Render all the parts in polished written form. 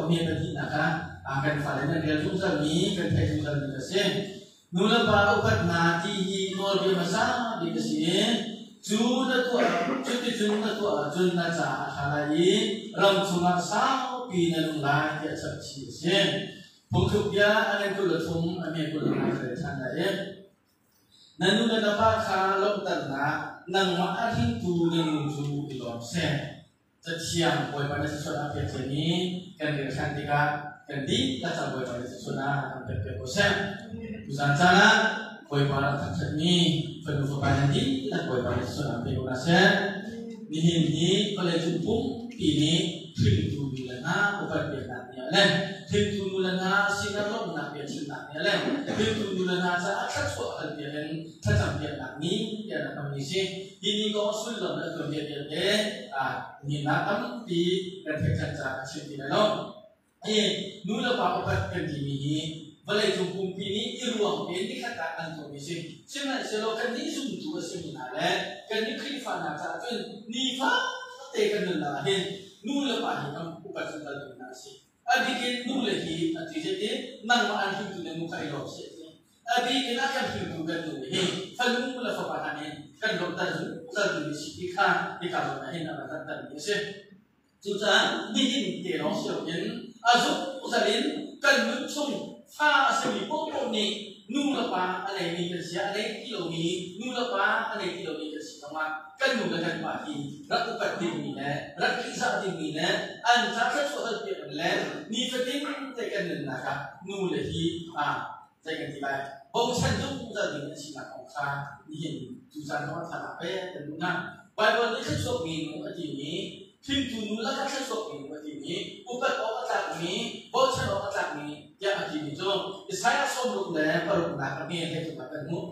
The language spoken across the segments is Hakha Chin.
a me pahnihnak ah kan fale nan rel zungzalmi kan theih zungzalmi a si. Nu le pa upat hna ti hi nawlbia hmasa bik a si i cu na tuah cuticun na tuah ahcun na caah a ṭha lai i ram chungah saupi na nung lai tiah chapchih a si. Phungthluk bia a ngan 23 a me 25 ka rel ṭhan lai i Na nu le na pa kha lawmhternak nangmah a hringtu na nu cu i lawm seh. Cathiang Bawipa na sisual a pek ciami kan rel ṭhan tikah kan dihlak cang Bawipa na sisual ah kan pek piak ko seh. Tuzan caan ah Bawipa rak thangṭhatmi fanu fapa nan dihlak Bawipa na sisual ah pe ko hna seh. Nihin hi vawleicung pumpi nih hringtu nu le hna upat biaknak ni ah le hringtu nu le hna sinah lawmhnak bia chimnak ni ah le hringtu nu le hna caah thluachuah hal piak in thlacam piaknak ni tiah na hmangmi si. Hi ni kong sullam le tuanbia vialte ni nak tampi kan theih ṭhan caah a chim ti lai lo. Hi nu le pa upat kan timi hi vawleicung pumpi nih i ruang tein nikhat ah an tuahmi si. Sihmanhsehlaw kannih zumtu a simi hna le kannih Khrihfa hna caah cun nifate kan nunnak ah hin nu le pa hi kan upat zungzal ding hna a si. A bik in nu le hi a ti ti nangmah an hringtu le nu kha i lawm seh ti. A bik in a kan hringtu kan nu le hi fanu le fapa hna nih kan lawmhter zungzal ding a si ti kha hika zawn ah hin a kan langhtermi a si. Cucaah nihin te lawng si loin a zungzal in kan nun chung fa a simi paohpaoh nih nu le pa a neimi kan si a nei ti lomi nu le pa a nei ti lomi kan si zongah kan nu le kan pa hi rak upat dingmi le rak ṭihzah dingmi le an ca thluachuah hal piak le nifatin te kan nunnak ah nu le hi a zei kan ti lai bochan zungzal ding an sinak kong kha nihin tuzan zong ah thla pe kan duh na Bible nih thluachuakmi nu a timi hringtu nu lakah thluachuakmi nu a timi upat awk a tlakmi bochan awk a tlakmi tiah a timi cu Isaiah 66 nak a hme hleithumnak kan hmuh.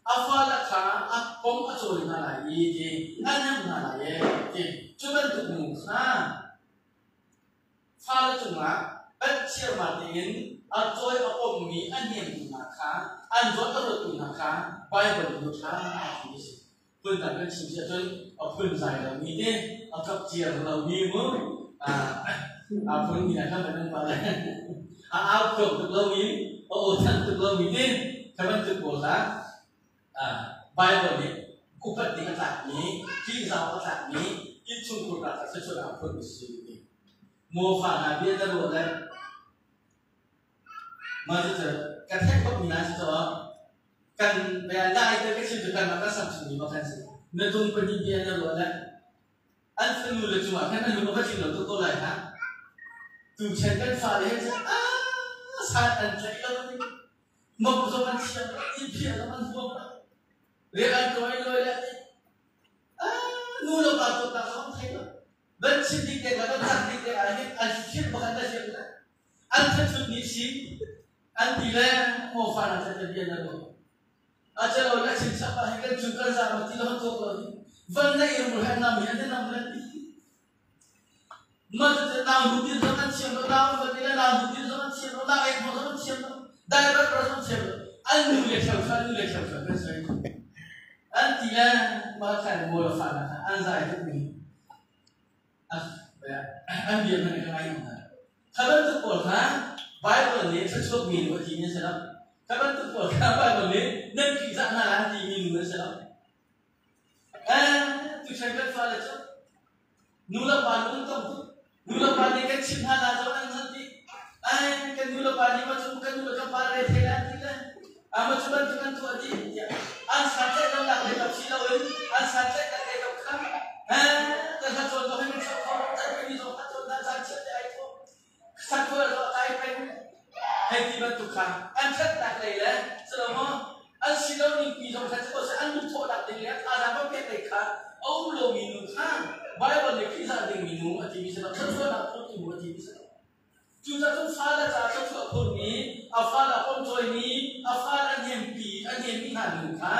A fale kha a pom a cawi hna lai i ti a hnemh hna lai e ti. Cu bantuk nu kha Fale cungah batchiarmar tein a cawi a pommi a hnemtu hna kha an zawn a ruattu hna kha Baibal nih ṭha ti a si. Phundang kan chim si ahcun a phunzai lomi te, a ṭapciar lomi mu, a phun mi kha kan pa le a au tlawm tuk lomi, a aw thanh tuk lomi te, kha bantuk pawl kha Baibal nih upat ding a tlakmi, ṭihzau a tlakmi innchungkhur hna kha thluachuah a phun a si ti. Maw fa hna bia na ruah le mah cucu ka theih bak mi hna si caah kan bia nai te ka chim cu kan rak ka sam chungmi bak kan si. Na tung pahnih bia na ruah le an fanu le cungah khan an lung a va tling lo tuk ko lai ha. Tuchan kan fale he cun ah san an tlaih lo. Mok zong an thiam lo, inn phiah zong an huam lo. Rian an tuai loi le nu le pa tuaknak zong an thei lo. Van chim dik te le van cak dik te ah hin an fir bak an fir le an thathut ni si an ti le maw fa na that bia na lo. A chalo le chin chap ah hin kan chung kan za ma ti lo tuak lo hi. Van nei ru han nam hi an nam le ti. Mah cucu nau nu din zong an thiam lo, nau van le nau nu din zong an thiam lo, nau ek zong an thiam lo, daibat zong an thiam lo. An nu le ṭheo ṭha, nu le ṭheo ṭha kan soi. An ti le mah khan maw le fa na kha an zai tuk mi. An bia hmanh ka ngai hna. Kha bantuk pawl kha Bible nih thluachuak mi nu a ti mi an si lo. Kha bantuk pawl kha Bible nih nan ṭihzah hna lai an ti mi nu an si lo. Tuchan kan fale cu nu le pa nih an tong tuk. Nu le pa nih kan chimh hna la cu an zan dih. Ai kan nu le pa nih ma cu kan nu le kan pa re thei an ti le. Ama cu bantuk an tuah dih tiah an santlaih lo nak lei kap si loin an santlaih nak lei kap kha kan ha cawn zong hin min sok kho chan mi zong ha cawn dan caan chiat te ai tho sakhual zong ai peng hei ti bantuk kha an thatnak lei le silo maw an si lo ning pi zong kha cu an lungthawhnak ding le thazaang van pek lei kha a um lomi nu kha Bible nih Khrihfa dingmi nu a timi si lo thluachuahnak phurtu nu a timi si lo. Cucaah cun fale caah thluachuah phurmi, a fale a pomcawimi, a fale a hnempi a hnemmi hna nu kha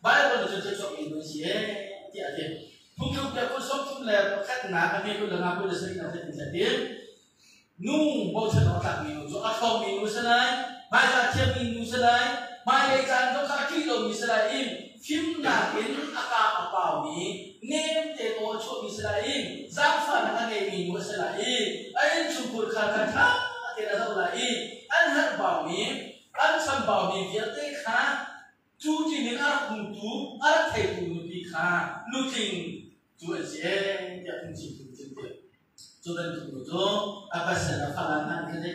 Bible nih cun thluachuahmi nu an si ee tiah a ti. Phungthluk bia kul 31 a hme 25 27 nak zeitin tin Nu bochan awk a tlakmi nu cu a ṭhawngmi nu a si lai, hmaizah thiammi nu a si lai, hmailei caan zong kha a ṭih lomi a si lai i fimnak in a kaa a paumi, nem tein aw a chuahmi a si lai i zaangfahnak a ngeimi nu a si lai i a innchungkhar kha kha ṭha. ee tiah phungchimtu nih cun ti. Cu bantuk nu cu a pasal a fala hna an khan i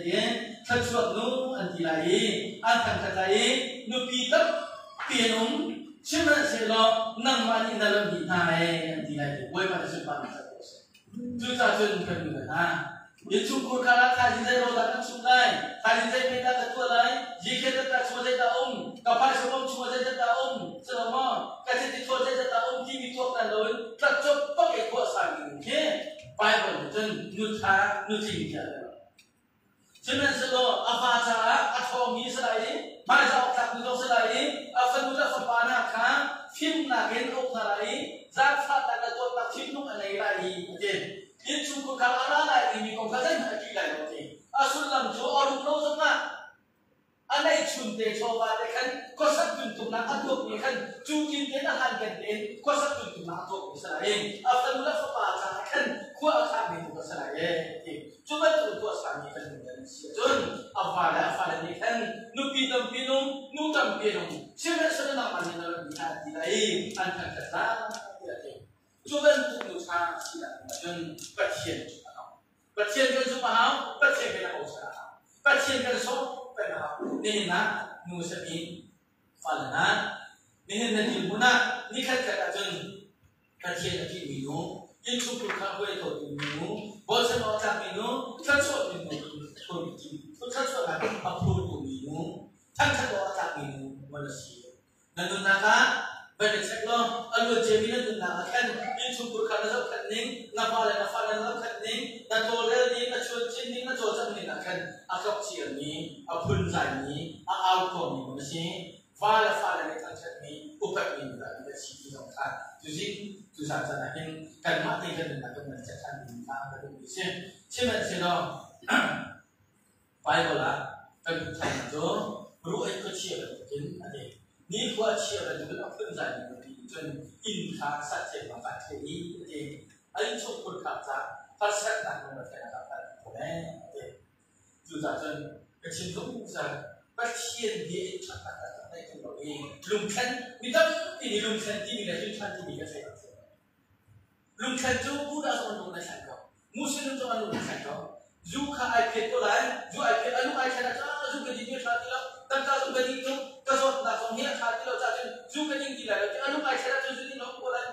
thluachuak nu an ti lai i an thangṭhat lai i nupi tampi an um. Sihmanhsehlaw nangmah nih na lonh dih hna ee an ti lai i Bawipa na sunparnak ca tu a si. Cucaah cun kan nu le hna, innchungkhur kha thaizing zei rawl dah kan chumh lai, thaizing zei mei dah ka tuah lai, yikhet dah chungah zeidah um, ka phaisa bawm chungah zeidah dah um, si lo maw, ka chiti thawl zeidah dah um timi tuaktan loin tlatcop bak i khua sami nu khi Bible nih cun nu ṭha nu tling tiah a ti. Sihmanhsehlaw a fa caah a ṭhawngmi si lai i hmaizah awk tlakmi zong si lai i a fanu le fapa hna kha fimnak in a uk hna lai i zaangfahnak le dawtnak thinlung a ngei lai i a ti. Innchungkhur kha a ra lai timi kong kha zeihmanh a ṭih lai lo a ti. A sullam cu a rum lo zongah a neihchun te chawva te khan khuasak tuntuknak a tuakmi khan cu tin tein a hlankan tein khuasak tuntuknak a tuakmi si lai i a fanu le fapa caah khan khua a khakmi tu ka si lai ee ti. Cu bantuk tuah sami kan nun an si ahcun a va le a fale nih khan nupi tampi nung, nu tampi nung, sihmanhsehlaw nangmah nih na rat mi hna an ti lai i an thangṭhat lai tiah a ti. Cu bantuk nu ṭha si dah ahcun Pathian cu a hau. Pathian kan zumh a hau, Pathian kan bochan a hau. Pathian kan sawm peng a hau. Nihin ah nu sami fale hna, nihin na dirhmun ah nikhat khat ahcun Pathian a ṭihmi nu, innchungkhur kha huai khotu nu, bochan awk tlakmi nu, thluachuahmi nu, thluachuahnak a phurtu mi nu, thangṭhat awk a tlakmi nu maw na si? Na nunnak ah van i check law a luan ciami na nunnak ah khan innchungkhur kha na zohkhenh ning, na pa le na fa na zohkhenh ning, na tawlrel ning, na chuancin ning, na cawlcangh ning ah khan a tlok ciami, a phunzaimi, a au khuangmi na si. Va le fale nih thangṭhatmi, upatmi nu dah kan si ti zong kha tuzing tuzan caan ah hin kanmah te kan nunnak kan van check ṭhan ding kha ka duhmi a si. Sihmanhsehlaw Bible ah kan hmuh ṭhannak cu ruah in khuachia bantukin a ti. Nikhua a chia bantukin a phunzaimi nupi nih cun inn kha sathiam bang a ṭheh i a ti. A innchungkhur kha ca harsatnak lungretheihnak ah khan a ee a ti. Cucaah cun ka chim zungzal Pathian bia in ṭhatnak taktak theih ṭung lo i lungthlen mi tampi nih lungthlen timi le hlinthan timi ka theih lo. Lungthlen cu Buddha zong an lung na thlen ko. Muslim zong an lung na thlen ko. Zu kha ai phiat ko lai. Zu ai phiat a lung ai thlen ah zu ka din hi a ṭha ti lo. Tangka zong ka ding tuk. Ka zawtnak zong hi a ṭha ti lo caah cun zu ka ding ti lai lo. Ti a lung ai thlen ahcun zu ding lo ko lai.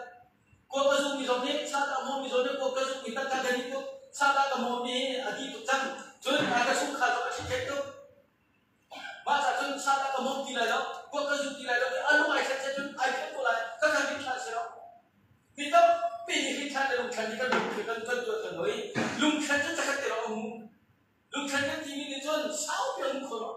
Kaw ka zummi zong nih sata mawmi zong nih kaw ka zummi tangka ka dih tuk. Sata ka mawmi a dih tuk cang. Cun a ka chungkhar zong a ṭhit tuk. Mah ca cun sata ka mawm ti lai lo, kaw ka zum ti lai lo i a lung ai thlen cun ai thlen ko lai. Ka kan rin ṭhan si lo. Mi tampi nih rin ṭhan le lungthlen nih kan lung kan kan tuah kan lo i lungthlen cu cakhat te lawng a um. Lungthlen kan timi nih cun saupi a um kho lo.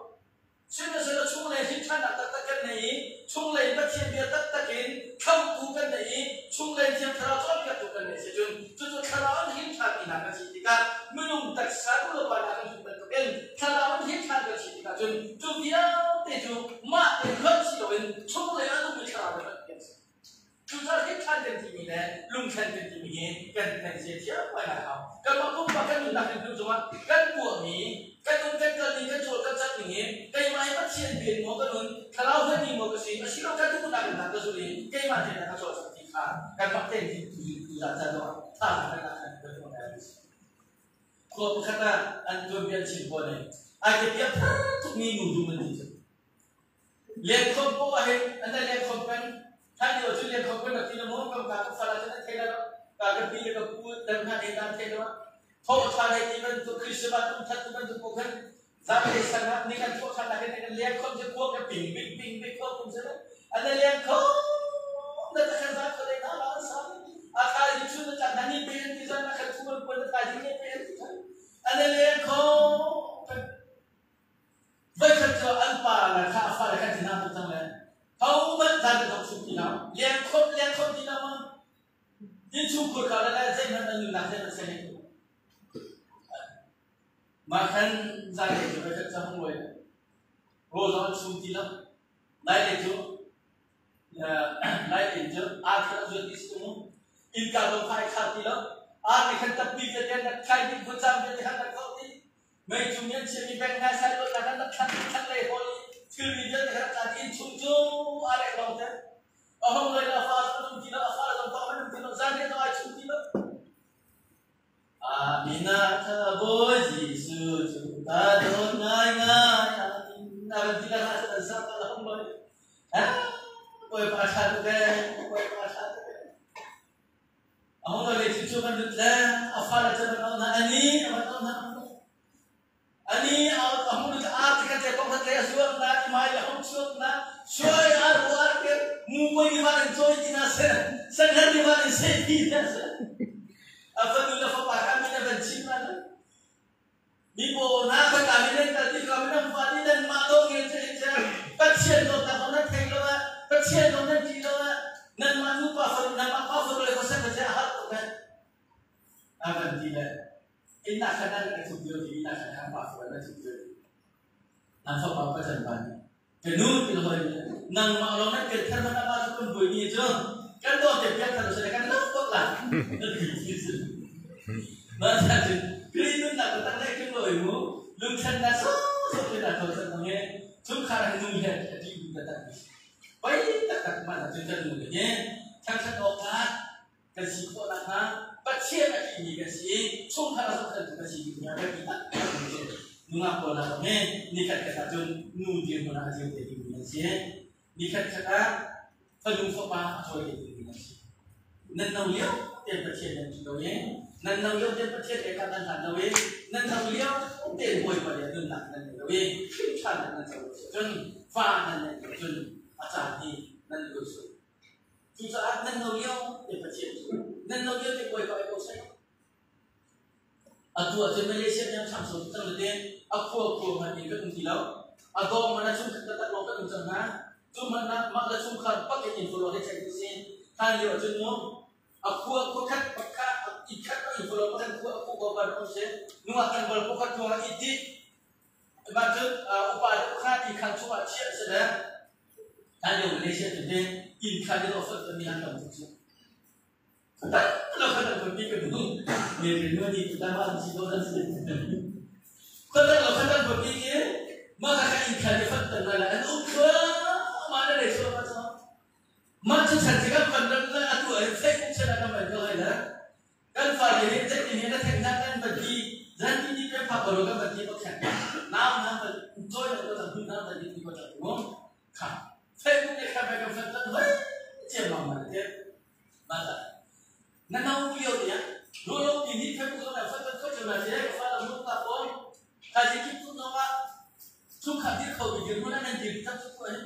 Sihmanhsehlaw chunglei hlipṭhannak taktak kan nei i chunglei Pathian bia taktak in thlautu kan nei i chunglei Thiang Thlarau cawnpiaktu kan neih si cun cucu Thlarau in hlipṭhan tinak kan si tikah minung taksa nulepa nak kan hmuh bantukin Thlarau in hlipṭhan kan si tikah cun cu vialte cu mah te hlonh si loin chunglei a nungmi Thlarau le hlonh kan si. Cucaah hlipṭhan kan timi le lungthlen kan timi hi kan kan zia thiam ngaingai hau. Kanmah pumpak kan nunnak kan hmuh zongah kan tuahmi, kan um kan kal ning, kan cawl kan cang ning hi keimah hi Pathian bian maw ka nun, thlarau hmanmi maw ka si, asilo ka duhnak in dah ka zulh i keimah tein dah ka cawlcangh ti kha kanmah tein hi tuzan caan zongah tha kan lak kan kan tuah ngai. Khua pakhat ah an tuanbia an chim tawn i ai ke piak tukmi nu dum an ti cu. Liankhawm poah hin an i liankhawm peng. Hlan lio cu liankhawm kan rak ti lo maw? Kam ka ka fal ahcun an thei lo. Ka ka pi le ka pu dan hna nih an thei lo. Thawh ṭhan hei ti bantuk Christmas kum that ti bantuk paoh khan zanlei sang ah ni kan thawh ṭhan ah hin kan liankhawm cu kuak ka ping bing ping bing kho kum si an i liankhawm na ta khan zan kho dei na la an sa a thaizing chun na tlak na ni pe an ti zan na khan thu an puan na thaizing ne pe an ti khan an i liankhawm Voikhat cu an pa le kha a fale khan ti hna tuk cang le hohmanh zan an thawk chung ti lo lengkhawm lengkhawm ti lo ma innchungkhur kha le zeihmanh an nunnak zeihmanh sai hlei mah khan zan lei cu voikhat cu hung lawi rawl zong an chum ti lo lai lei cu lai lei cu aa khan a zuat ti si mu innka zong kha ai khar ti lo aa te khan tappi vialte an rak thlai ding khuacaan vialte khan rak zoh ti Meicung nih an chiahmi bank hna sai luatnak an rak thlan thlanglei hawl i thilri vialte kha rak tlan inn chung cu aa rek lawng te. A hung lei le a fa zong an um ti lo, a fa le zong tawng an um ti lo, zanriah zong ai chung ti lo. Amin a Bawi Jesuh cu ka dawt ngaingai. Amin. Na kan ti la sa sa ta la hong boy. Ah, Bawipa tha tuk ee, Bawipa tha tuk ee. A hong le cu cu kan lut le a fa le cu ban au na ani a ban au na. Ani a hung lut a ti khat le kong khat le a zuang na i mai le hong chuak na suai a ru a ke mu poi ni van in choi ti na se sanghar ni van in se ti na se. A fanu le fapa kha min a van chim na. Mi bo na kha ka min nan tal ti ka min nan fa ni nan ma do nge che che Pathian do ta nan thei lo a Pathian do nan ti lo a nan ma nu pa fanu nan ma pa fanu le ko sa ka che a har to kan a van ti le inn ah khan an thup lio ti inn ah khan an pa fual an thup lio ti an fapa pa chan pa nih ka nu ti hoi nangmah lawng nan kan thar man ama cu kan buai ni cu kan do te piak thar se kan lo tok la ma sa cu kri nun na ko tak lai kan loi mu lungthan na so so ke na tho san nge chungkhar han nu he ati bu ta tak pai tak tak ma na cu kan nu le thang khat ok la kan si khawh nakhnga Pathian a ṭihmi kan si i chungkhar a zohkhenhtu kan si ti kha biapi taktak a si. Nungak pawl ah zong hi nikhat khat ah cun nu dirhmun ah a dir te dingmi an si. Nikhat khat ah fanu fapa a cawi te dingmi an si. Nan no lio tein Pathian nan ṭih lo i nan no lio tein Pathian he kha nan hlan lo i nan no lio tein Bawipa le nunnak nan ngei lo i hrimṭhan nan co lo cun fa nan neih lo cun a caan hi nan luai sual. Cucaah nan no lio te Pathian cu nan no lio te Bawipa i bochan. Atu ahcun Malaysia nih an ṭhangcho tuk cang nain a khua khua hmanh in kan um ti lo. A dawng man a chungkhat taktak lawng kan um cang hna. Cu hmanh ah mah le chungkhar bak in follow he check si. Hlan lio ahcun mu a khua khua khat pakhat i khat in follow pakhat khua a khua khua ban um si. Nungak kan bal pakhat ruangah i ti. Mah cun upa deuh kha ti khan chungah chiah si le Hlan lio Malaysia cu te inn kha dil offer mi an tam tuk cu. Lo kha tam tuk kan hung. Me rin nu ni tu ta ma si ko dan si. Kha lo kha tam tuk ki ma ka kha inn kha ni fat tan la an um thua ma na le so ma cho. Ma chu chan ti kan kan ram la atu ai Facebook chana kan ban ko hai la. Kan fale nih zeitin he na theih hna kan van ti zan ti ni kan phak ko lo kan van ti pakhat nau na van choi lo ko cang hun na van ti ko cang mu kha Facebook ne kha kan van tan vai chiam mang ma te ma ta na nau lio tia lo lo ti ni Facebook na van tan kho chama che ka fa la mu ta ko kha ji kip tu no ma chung kha dir kho bi dir mu na nan dir tak chu ko hin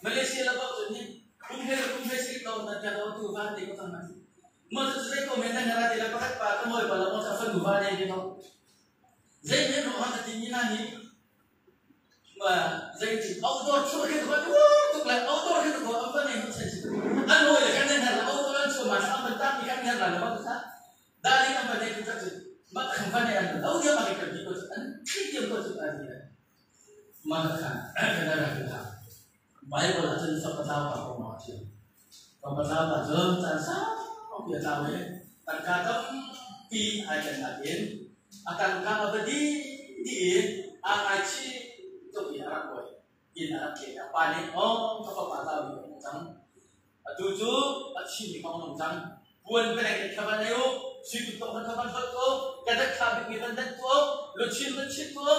Malaysia la bak cun hi kum he le kum he si lo na tia lo tu van te ko tang na mo cu zei ko men na ra te la pakhat pa ka moi pa la mo cha fanu va ne te ko zei men ro han ti ni na ni ma zei ti outdoor chu ke ko tu tuk la outdoor ke ko am pa ne hun chen si an hoi le kan nan la outdoor an chu ma sa man ta mi kan nan la la ba sa da ni am pa ne tu cha chu ma kham pa ne an lo dia ma ke ka bi ko an thi tiam ko chu a ni Mah kha kan rak i hlah. Baibal ah cun fapa tlau pa kong a ṭial. Fapa tlau pa cu caan saupi a tlau i tangka tampi ai ken nain a tangka a va dih dih i aa ngaichih tuk i a rak buai. Inn a rak tlek. A pa nih, "Aw, ka fapa tlau mi ka hmuh cang. Atu cu a thimi kong an um cang. Puan peleng in kha van ei u, sui kutdong kha van hlonh u, ka dat kha bikmi van danh tuah u, luchin van chit tuah u,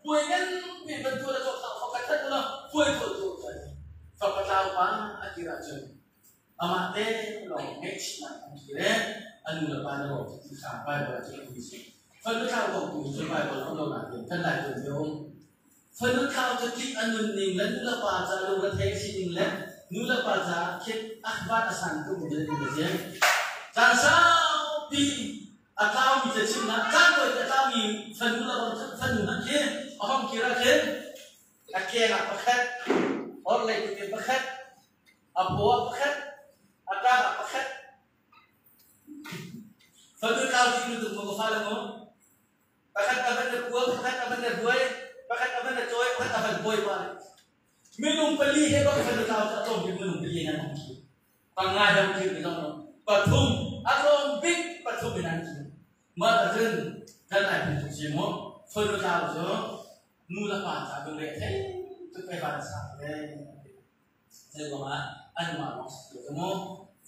puai nganpi van tuah le cawk thang khat khat ulaw puai tuah tu u. Fapa tlau pa a kir ahcun amah te lawng ngaihchihnak an kir i a nu le pa na rawk ti kha Baibal ah cun a um si. Fanu thlau kong tu cu Baibal um lo nain kan lai tuan a um. Fanu thlau cu tlik a nunning le nulepa ca lungretheih a sining le nulepa caah khin ahvat a san tuk mi an si. Caan saupi a tlaumi ca chimnak caan tawi a tlaumi fanu le fanu hmanh khi a hong kir ah khin a keng ah pakhat, orhlei kut in pakhat, a paw ah pakhat, a ṭang ah pakhat. Fanu tlau ti nu tuk maw ka fale maw? Pakhat a van na kuang, pakhat a van na hruai, pakhat a van na cawi, pakhat a van bawi pa. Minung pali he bak kan tlau cu a tlawm bik minung pali in an hong khi. Panga he hong khi zong pathum a tlawm bik pathum in an khi. Mah ta cun kan ai phun tuk si mu. Fanu tlau cu nu le pa ca lungre thei tuk ei van sa ve. Zei ruangah anmah lawng si lo mu.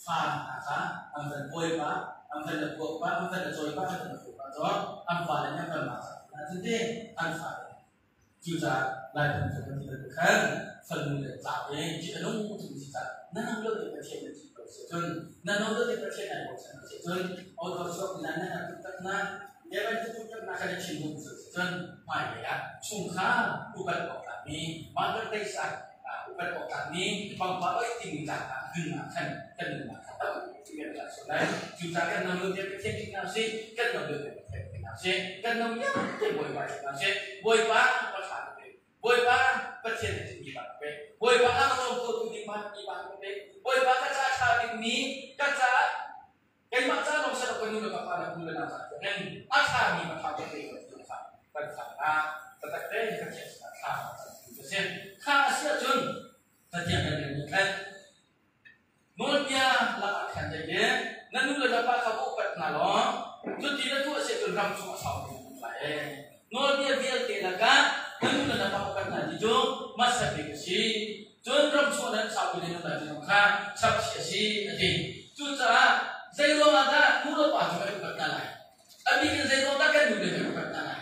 Fa hna kha an van bawi pa, An fan le puak pa, an fan le cawi pa, an fan le puak pa cu an fale nih an kan lak cang. Cun te an fale. Cucaah Laiphung cu kan ti bantuk khan fanu le tla te ṭih a nung tuk si caah na nang lo te Pathian na ṭih ko si cun na no lo te Pathian ai bochan si cun auto chuak na na tuk tak na ya bantuk tuk tak na kan thin hung si cun hmailei ah chungkhar upat awk tlak mi mah kan teisa upat awk tlak mi pangpa oi timi tlak ah dun ah khan kan nunnak kha tam kan tlak sual lai. Cucaah kan no lo te Pathian ṭih hna usih, kan no lo te Pathian ṭih hna usih, kan no lio te Bawipa ṭih hna usih. Bawipa ka thla ka pe. Bawipa Pathian na ṭihmi pa ka pe. Bawipa a ka cawmtu ding pa mi pa ka pe. Bawipa ka ca ṭha bikmi ka ca keimah ca lawng si lo ka nu le ka pa le nu le na ca tiangin a ṭhami ka thla ka pe ka ti kha kan thla na taktak te Pathian sinah thla ka cam ti si. Kha a si ahcun Pathian kan rian khan Nawlbia lakah khan dei i na nu le na pa kha va upat hna law cuti na tuah si ahcun ram chung a sau ding an lai. Nawlbia vialte lakah na nu le na pa upat hna ti cu hmasa bik a si. Cun ram chung ah nan sau ti le lai ti zong kha chapchih a si a ti. Cucaah zei ruangah dah nu le pa cu kan upat hna lai? A bik in zei ruang dah kan nu le kan upat hna lai?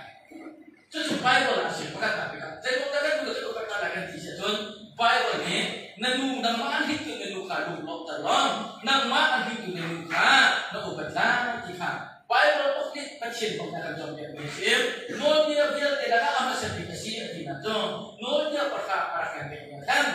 Cucu Bible ah a si pakhat nak bik ah zei ruang dah kan nu le kan upat hna lai kan ti si ahcun Bible nih na nu nangmah an hringtu na nu kha lunglawmhter law nangmah an hringtu na nu kha na upat lai ti kha Bible book nih Pathian kong a kan cawnpiakmi a si. Nawlbia vialte lakah a hmasa bik a si a tinak cu nawlbia pahra a rak kan pekmi a khan.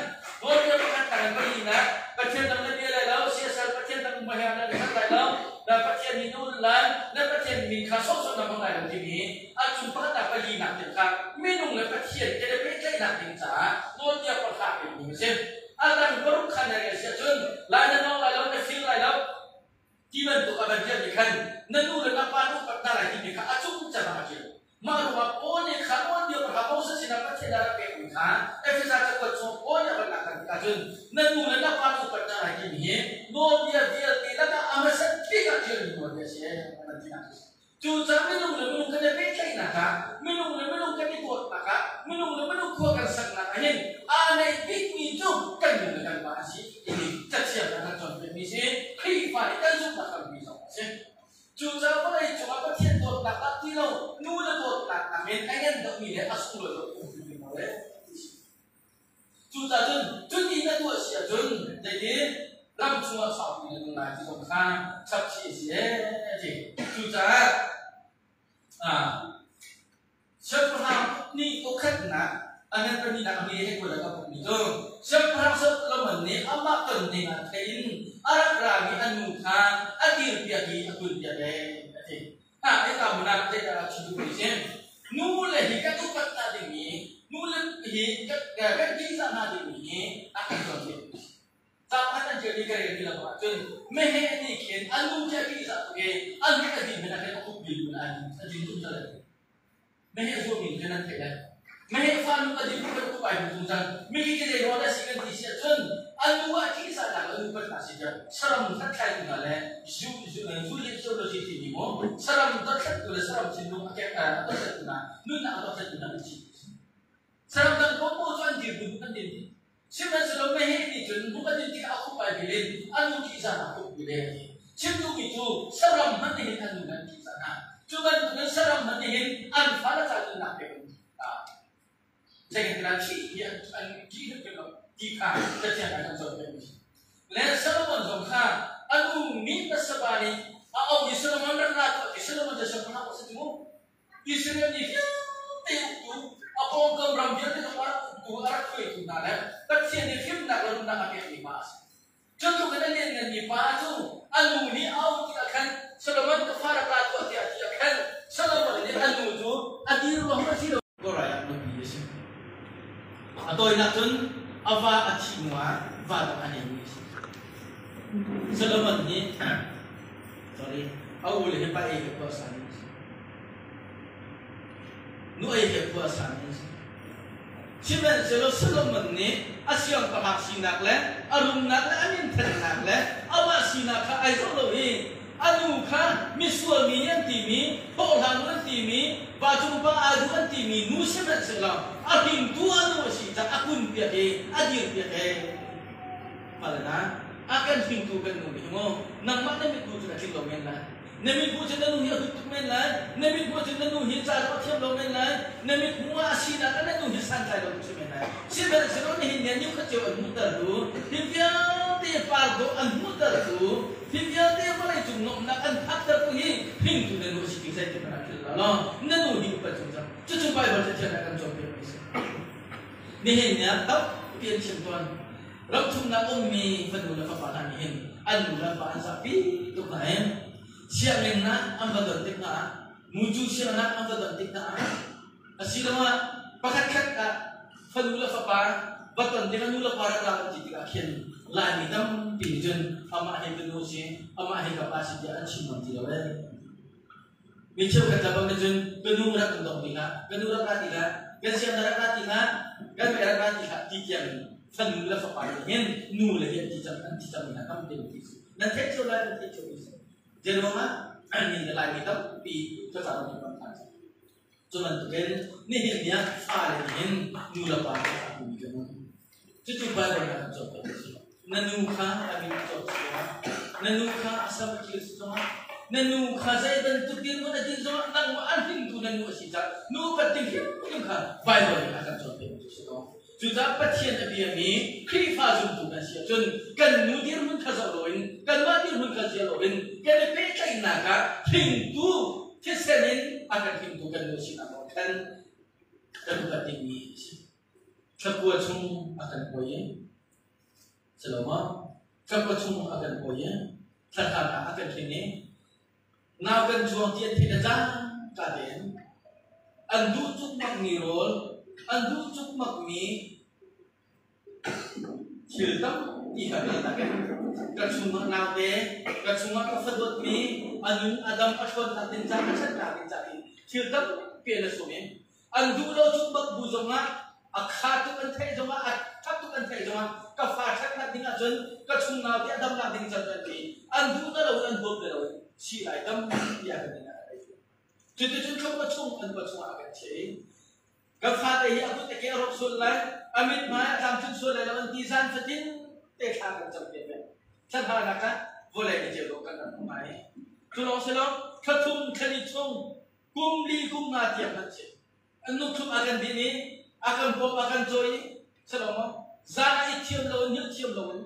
Nawlbia pakhat kan palinak Pathian dang na bia lai lo, siasal Pathian dang um he na sal lai lo, na Pathian nih na ulh lai, na Pathian min kha sawhsawh na hmang lai lo timi a cung pakhat ah palinak tiang kha minung le Pathian kan i pehtlaihnak ding caah nawlbia pahra pekmi a si. A dang paruk kha na rel si ahcun lai na nawng lai lo, na fir lai lo, ti bantuk a van tialmi khan na nu le na pa nu upat hna lai timi kha a cung cem ah a ṭial. Mah ruangah Paul nih kha nawlbia pahra Moses sinah Pathian a rak pekmi kha Efesa cakuat chung Paul nih a van langhter tikah cun na nu le na pa nu upat hna lai timi hi nawlbia vialte lakah a hmasa bik ah ṭialmi nawlbia a si a van tinak a si. Cucaah minung le minung kan i pehtlaihnak ah, minung le minung kan i dawtnak ah, minung le minung khua kan saknak ah hin aa neih bikmi cu kan nu le kan pa a si timi cathiang ah kan cawnpiakmi si. Khrihfa nih kan zumhnak hrampi zong a si. Cucaah vawlei cungah Pathian dawtnak dah ti lo, nu le dawtnak nakin a ngan deuhmi le a sunglawi deuhmi um ti lo le. Cucaah cun cuti na tuah si ahcun zeitin ram chungah saupi na nung lai ti zong kha chapchih a si ee a ti. Cucaah siangpahrang nih ukhatnak a ngan pahnihnak a nge he kuat a ka pukmi cu siangpahrang Solomon nih amah ton ding ah thein a rak rami a nu kha a dirpiak i a kunpiak ee a ti. Hika hmun ah zeidah a chim duhmi si? Nu le hi kan upat hna dingmi, nu le hi kan ṭihzah hna dingmi hi a kan cawnpiak. Caang an ṭialmi ka rel ti lo ahcun meheh nih khin an nu khi a ṭihzah tuk i an hmeh a din hmanh ah khin a khup bil hmanh a din tum zalai. Meheh zuammi kha nan theih lai. Meheh fa nu a din kan kup ai bu cang. Miki ki zei ruang dah si kan ti si ahcun an nu ah thihsahnak a nu kan hna si cang. Saram hlathlaitu hna le zu zu zu timi mu saram dothlattu le saram thinlung a kek a dothlattu hna nunnak a dothlattu hna an si. Saram dang popo cu an dir bu an din. Sihmanhsehlaw meheh nih cun buk a din tikah a khup ai bilin a nu ṭihzahnak khup bile a ti. Chim duhmi cu saram hmanh nih hin an nu an ṭihzah hna. Cu bantukin saram hmanh nih hin an fale ca nunnak pek an zeitintiah thih hi an ṭih hrim lo ti kha Pathian ah kan cawnpiakmi a si. Le Solomon zong kha a nu nih Bathsheba nih a auh i Solomon rak ra tuah ti Solomon cu siangpahrang a si ti mu. Israel mi vialte uktu, a pawngkam ram vialte zong a rak uktu, a rak hruaitu hna le Pathian nih fimnak le rumnak a pekmi pa a si. Cutluk in a liannganmi pa cu a nu nih a auh tikah khan Solomon ka fa rak ra tuah tiah a ti ah khan Solomon nih a nu cu a dir ruang a si lo. Kawlrai ah nupi a si. A tawinak cun a va a thih hnu ah va dang a neimi a si. Solomon nih sorry, a u le hi pa ei he khua a sami a si. Nu ei he khua a sami a si. Sihmanhsehlaw Solomon nih a siangpahrang sinak le a rumnak le a minthannak le amah sinak kha ai zoh lo i a nu kha misual mi an timi, hlawhhlang an timi, pa cung pa aa duh an timi nu sihmanhsehlaw a hringtu a nu a si caah a kunpiak i a dirpiak i pal hna. A kan hringtu kan nu nih mu nangmah na mitmu cu na tling lo men lai. Na mit hmuh cun na nu hi a hut tuk men lai. Na mit hmuh cun na nu hi ca zong a thiam lo men lai. Na mit hmuh ah a sinak ah na nu hi santlai lo tuk si men lai. Sihmanhsehlaw nihin ni ah niukhat cio an hmuhtertu, hi vialte par dawh an hmuhtertu, hi vialte vawleicung nuamhnak an phaktertu hi hringtu na nu a si ti zeitik hmanh ah philh hlah law na nu hi upat zungzal. Cucu Baibal Cathiang ah kan cawnpiakmi a si. Nihin ni ah tampi an chim tawn. Ramthumnak ummi fanu le fapa hna nih hin an nu le an pa an zahpi tuk hna i sianginn ah an va don tik hna ah mucu sianginn ah an va don tik hna ah asiloah pakhatkhat ah fanu le fapa va ton ding ah nu le pa rak ra an ti tikah khin Laimi tampi nih cun amah hi ka nu a si, amah hi ka pa a si tiah an chim ngam ti lo ee. Mi cheukhat le bang nih cun ka nu rak kan dong ti hlah, ka nu rak ra ti hlah, kan siang na rak ra ti hlah, kan mei rak ra ti hlah ti tiang in fanu le fapa nih hin nu le hi an ti cang an ti cang mi hna tampi an ti si. Nan theih cio lai, nan theih cio mi si. Zeiruang ah annih le Laimi tampi thlacam an kan phan cang. Cu bantukin nihin ni ah fale nih hin nu le pa nih a mi kan um. Cucu Bible ah kan cawnpiak a si. Na nu kha a min a cawk si zongah, na nu kha a sam a thil si zongah, na nu kha zei bantuk dirhmun a din zongah nangmah a hringtu na nu a si caah nu upat ding hrimhrim kha Bible nih a kan cawnpiak mi cu a si ko. Cucaah Pathian a biami Khrihfa zumtu kan si ahcun kan nu dirhmun kha zoh loin kanmah dirhmun kha zia loin kan i pehtlaihnak ah hringtu thisen in a kan hringtu kan nu sinak lawng khan kan upat dingmi a si. Thlakua chung a kan kuai i si lo maw? Thlakua chung a kan kuai i thlakhat ah a kan hrin i nau kan chuang ti an theih le cangka tein an duh cukmak mi rawl, an duh cukmak mi thil tampi kha kan tak i ka chungah naute, ka chungah ka fadawtmi a nun a dam a ṭhawnnak ding ca, a ṭhatnak ding ca ti thil tampi an i sum i An duh lo tuk bak bu zongah a kha tuk an theih zongah a ṭhat tuk an theih zongah ka fa ṭhatnak ding ahcun ka chungau te a damnak ding can an ti. An duh na lo in an huam na lo in si lai dam tiah kan in a ei. Cuticun thlum a chung an pa chungah a kan chiah i ka fate hi a kut a ke a rawk sual lai, a mithmai a tlamtlin sual lai lo an ti zan fatin te thla kan cam piak ve. Thla ah vawlei ni ceu kan rak hmu lai. Cu lawng si lo, thla thum thla li chung kum li kum nga tiang hmanh si an nukthum a kan din i a kan pom a kan cawi i salo maw zan ah i thiam lo in hngilh thiam lo in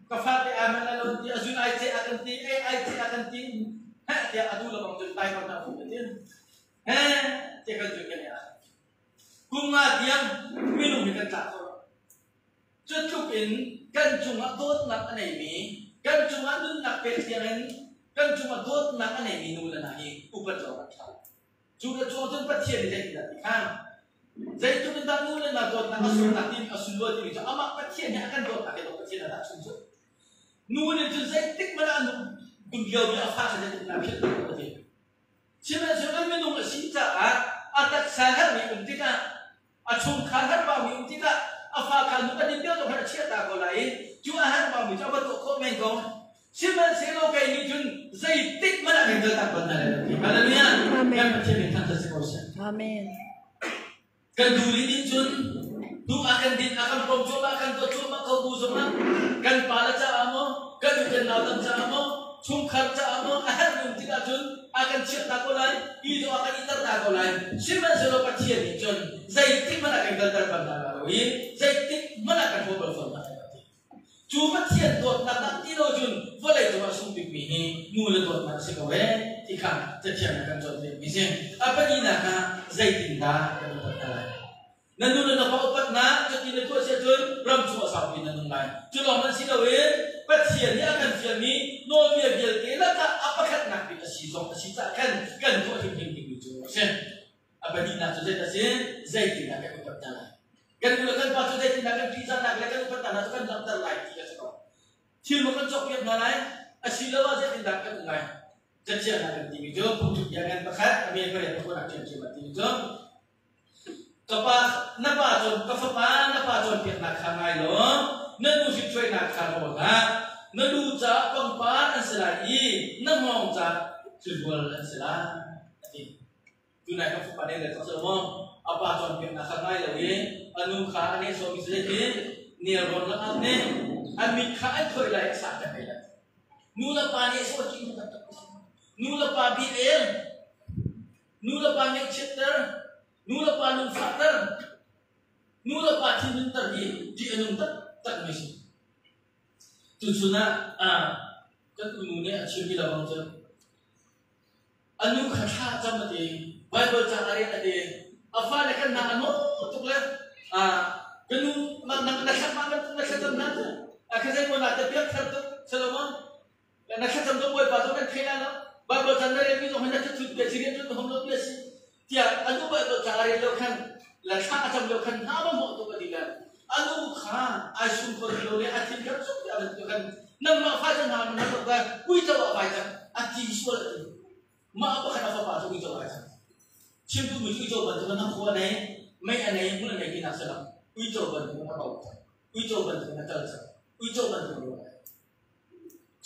ka fate ai man lo ti a zun ai ce a kan ti ei ai ce a kan ti heh tiah a du lo bang cun tai ko na fu ti he te kan zun kan ya kum nga tiang minung hi kan tla kho cu tluk in kan cungah dawtnak a neimi kan cungah nunnak pek tiangin kan cungah dawtnak a neimi nu le hna hi upat awk an ṭha. Cu le cu cun Pathian nih zeitindah ti khan zeitluk in dah nu le hna dawtnak a sunnak timi a sunlawi timi cu amah Pathian nih a kan dawtnak hi Pathian a dah chung cu. Nu nih cun zeitik hmanh ah kum lio mi a fa kha zeitik hmanh ah philh lo a ti. Sihmanhsehlaw minung a si caah a taksa herhmi um tikah A chungkhar herhbaumi um tikah a fa kha nu a din deuh zong khan a chiah ta ko lai i cu a herhbaumi cu a va tuah khawh men ko. Sihmanhsehlaw kei nih cun zeitik hmanh ah kan kaltak bal hna lai lo ti. Hallelujah. Amen. Kan Pathian min thangṭhat si ko seh. Amen. Kan duli nih cun duh a kan din a kan pom cuahmah kan dawt cuahmah ko bu zongah kan pa le caah maw kan u kan nau tam caah maw chungkhar caah maw a herh um tikah cun a kan chiah ta ko lai i zong a kan iter ta ko lai sihmanhsehlaw Pathian nih cun zeitik hmanh ah kan kalter bal hna lo i zeitik hmanh ah kan hlaw bal fawn hna lai ti cu Pathian dawtnak dah ti lo cun vawlei cungah sung bikmi hi nu le dawtnak a si ko ee ti kha cathiang ah kan cawnpiak mi si a pahnihnak ah zeitindah kan upat hna lai Na nu le na pa upatnak cuti na tuah si ahcun ram chung a saupi na nung lai. Cu lawng hmanh si loin Pathian nih a kan fialmi nawlbia vialte lakah a pakhatnak bik a si zong a si caah khan kan tuah hrimhrim dingmi cu a si. A pahnihnak cu zei a si? Zeitindah kan upat hna lai? Kan nu le kan pa cu zeitindah kan ṭihzahnak le kan upat hna cu kan langhter lai ti a si ko. Thil maw kan cawkpiak hna lai? Asiloah zeitindah kan um lai? Cathiang ah kan timi cu phungthluk bia ngan pakhat a me pariat pakua nak ṭhiamṭhiam ah timi cu Ka pa, na pa cawn, ka fapa, na pa cawnpiaknak kha ngai law, na nu hrimhruainak kha rawl hlah. Na lu caah pangpar an si lai i na hngawng caah thilhual an si lai, a ti. Tunai ka fapa nih le cak maw, a pa cawnpiaknak kha ngai lo i a nu kha a nehsawhmi si zeitin nelrawn lakah nih a mit kha an thuai lai i a sah ter lai. Nu le pa nih sawh ṭih taktak. Nu le pa bi el, nu le pa ngaihchiatter, nu le pa lungfahter, nu le pa thinhunter hi ṭih a nung taktak mi si. Tuchun ah kan unu nih a chimmi lengmang cu a nu kha thla a cam a ti, Baibal ca a rel a ti, a fale kan hna a naw tuk le ka nu na thlak ma bantuk na thlacam hna cu a kha zei maw na te piak thar tuk Solomon na thlacam zong Bawipa zong kan thei lai lo Baibal ca na relmi zong hi na thachut bia si rian ṭuan hom lo bia si tiah a nu Baibal ca a rel lo khan la thla a cam lo khan hna ma hmawh tuk a ti le a nu kha ai sum kho ti lo le a thin kha cuk a van khan nangmah fa cang hna na tok ka uico ah vai cang a ti sual a ti mah pakhat a fapa cu uico ai cang chimtu mi cu uico bantuk in a khua nei mei a nei hmun a nei ti nak salam uico bantuk in a bau cang uico bantuk in a kal cang uico bantuk in a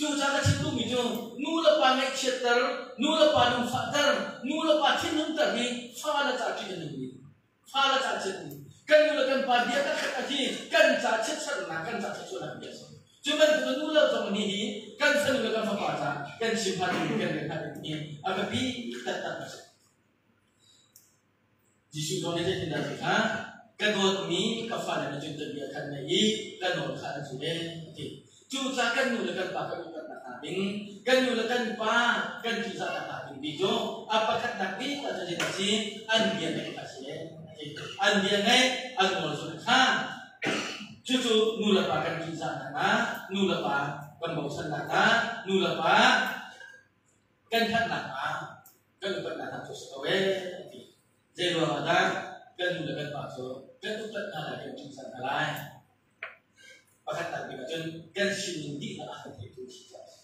Cucaah ka chim duhmi cu nu le pa ngaihchiatter, nu le pa lungfahter, nu le pa thinhunter hi fale ca ṭih a nungmi, fale ca chiatmi. Kan nu le kan pa bia ka khat a hi kan ca chiatsernak, kan ca thluachuahnak bia a si. Cu bantuk nu le zong nih hi kan fanu le kan fapa ca kan chim hna ding kan rel hna ding hi a biapi taktak a si. Jesuh zong nih zeitindah a ti kha? Ka dawtmi ka fale na cun bia khan na i ka nawl kha an zul e a ti. Cucaah kan nu le kan pa kan upatnak hna ding, kan nu le kan pa kan ṭihzahnak hna ding ti cu a pakhatnak bik ah cun zeidah a si? An bia ngaih kha a si e a ti. An bia ngaih, an nawl zulh kha cucu nu le pa kan ṭihzahnak hna, nu le pa kan bochannak hna, nu le pa kan ṭhatnak hnga kan upatnak hna cu si ko ee a ti. Zei ruang ah dah kan nu le kan pa cu kan upat hna lai kan ṭihzah hna lai? Pakhatnak bik ahcun kan sining dihlak a kan theitu si caah a si.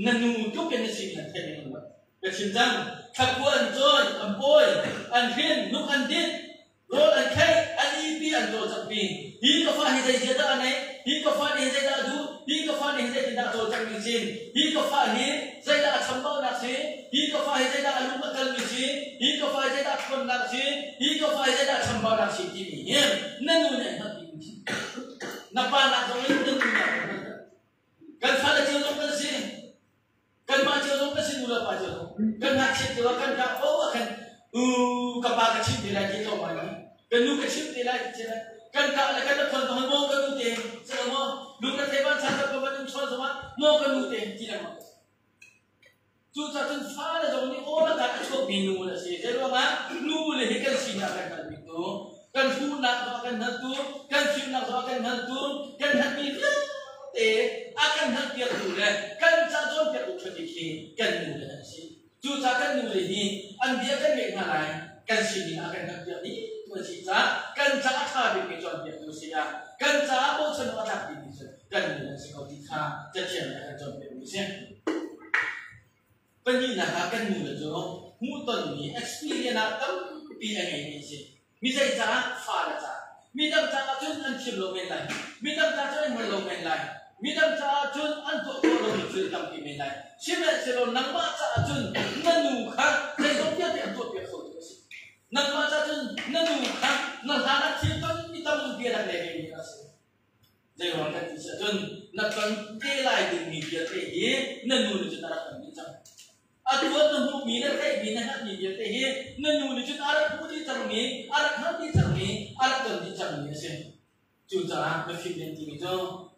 Na nu tluk in na sining an theih ning lo. Ka chim cang, thlakua an cawi, an pawi, an hrin, nuk an dinh, Rawl an kheih, an ihpi, an cawlcanghpi. Hi ka fa hi zeizia dah a neih? Hi ka fa nih zeidah a duh? Hi ka fa nih zeitindah a cawlcangh mi si? Hi ka fa hi zeidah a chambaunak si? Hi ka fa hi zeidah a lung a kalmi si? Hi ka fa hi zeidah a ṭhawnnak si? Hi ka fa hi zeidah a chambaunak si timi hi na nu nih a hngalh bikmi si. Na pa nak zong in na nu nih a hngalh. Kan fale cio zong kan si. Kanmah cio zong kan si nu le pa cio zong kan ngakchiat lio ah kan ka oh ah khan u ka pa ka chimh te lai ti tlawm ai ka nu ka chimh te lai ti che kan ka le kan phon zong maw ka nu te se maw lung na thei ban chan ka ban um chon zong ah maw ka nu te ti lengmang cu ca cun fa le zong nih aw la kan a chuak mi nu le si zei ruangah nu le hi kan sinak kan kal bik tu kan hmuhnak zong kan hngaltu kan fimnak zong kan hngaltu kan hngalhmi vialte a kan hngalhpiaktu le kan ca cawnpiaktu ṭha khi kan nu le an si. Cucaah kan nu le hi an bia kan ngaih hna lai kan sining a kan hngalhpiak dih tu an si caah kan ca a ṭha bikmi cawnpiaktu si ah kan caah bochan awk a tlak bikmi cu kan nu an si ko ti kha cathiang nih a kan cawnpiakmi a si. Pahnihnak ah kan nu le cu hmuhtonmi experience ah tampi a ngeimi an si. Mi zei caah? Fale caah. Midang caah cun an thiam lo men lai. Midang caah cun an hngal lo men lai. Midang caah cun an tuah khawh lomi thil tampi men lai. Sihmanhsehlaw nangmah caah cun na nu kha zeizong vialte an tuahpiak khotu a si. Nangmah caah cun na nu kha na hlan ah thil tampi tampi a rak le vemi a si. Zeiruang kan ti si ahcun na ton te lai dingmi vialte hi na nu nih cun a rak ton dih cang. A tuan na hmuhmi na theihmi na hngalhmi vialte hi na nu nih cun a rak hmuh dih cangmi, a rak hngalh dih cangmi, a rak ton dih cangmi a si. Cucaah na fim nan timi cu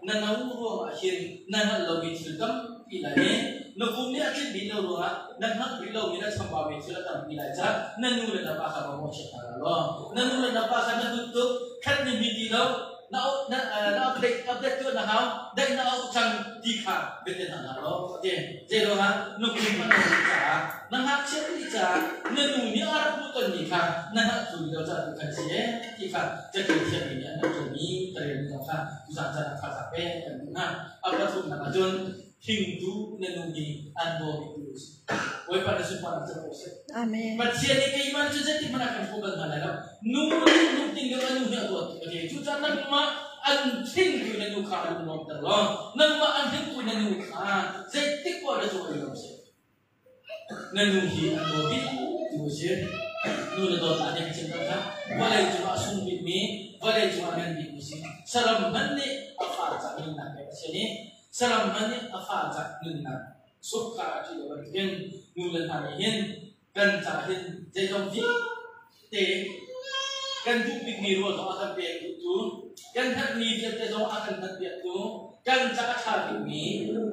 na no ruangah hin na hngalh lomi thil tampi lai i na kum nih a tlinh rih lo ruangah na hngalh rih lomi na chambaumi thil a tampi lai caah na nu le na pa kha va mawhchiat hna law na nu le na pa kha na hlut tuk khat ni mi ti lo na na na update update tu na hau daih na au cang ti kha biate hna hna law ti zei ruangah na kum a no caah na ngakchia ti caah na nu nih a rak hmuh tonmi kha na hngalh tu lo ca tu khan si e ti kha cathiang thiam mi nih an rak ṭuanmi ka rel mi zong kha tuzaan caan ah thazaang pek kan duh hna. A pathumnak ahcun hringtu na nu hi an bawmi tu a si. Bawipa na sunparnak cu ko seh. Amen. Pathian nih keimah cu zeitik hmanh ah kan hmu bal hna lai lo. Nu nih lungting deuh a nu hi a dawt tuk a ti. Cucaah nangmah an hringtu na nu kha a lungnuamter law nangmah an hringtu na nu kha zeitik poah na cawi lo seh. Na nu hi an daw bik tu a si. Nu le dawtnak nih a chim cang kha vawlei cungah a sung bikmi, vawlei cungah a ngan bikmi si. Saram hmanh nih a fa ca nunnak pek a si i saram hmanh nih a fa ca nunnak. Suk kha a ṭih lo bantukin nu le hna nih hin kan ca hin zeizong vialte kan duh bikmi ruah zong a kan pek duhtu, kan herhmi vialte zong a kan hngalhpiaktu, kan ca a ṭha bikmi,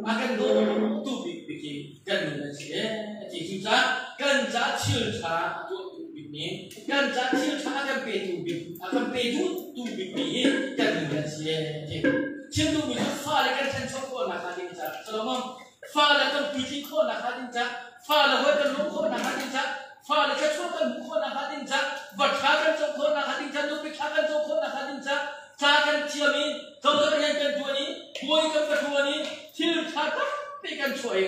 a kan dawtu bikbik hi kan nun an si a ti. Cucaah kan ca thil ṭha a tuah duh bikmi, kan ca thil ṭha a kan petu bik, a kan pe duhtu bikmi hi kan nun an si a ti. Chim duhmi cu fale kan ṭhancho khawhnak hnga ding caah Solomon fale kan puitlin khawhnak hnga ding caah fale hawi kan lawm khawhnak hnga ding caah fale thluachuah kan hmuh khawhnak hnga ding caah va ṭha kan co khawhnak hnga ding caah nupi ṭha kan co khawhnak hnga ding caah ca kan thiam i cozah rian kan ṭuan i bawi kan va ṭuan i thil ṭha tampi kan chuah i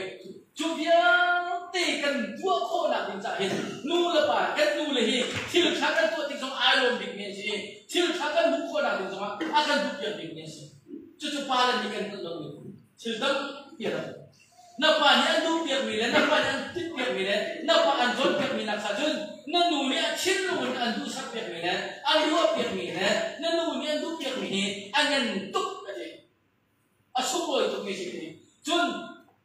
cu vialte kan tuah khawhnak ding caah hin nu le pa kan nu le hi thil ṭha kan tuah tik zong ai lawm bikmi an si i thil ṭha kan hmuh khawhnak ding zongah a kan duhpiak bikmi an si. Cucu pa le nih kan hngalh lomi thil tampi a rak. Na pa nih an duhpiakmi le na pa nih an timhpiakmi le na pa an cawnpiakmi nak kha cun na nu nih a thinlung in an duhsakpiakmi le an ruahpiakmi le na nu nih an duhpiakmi hi a ngan tuk a ti. A sunglawi tukmi si ti. Cun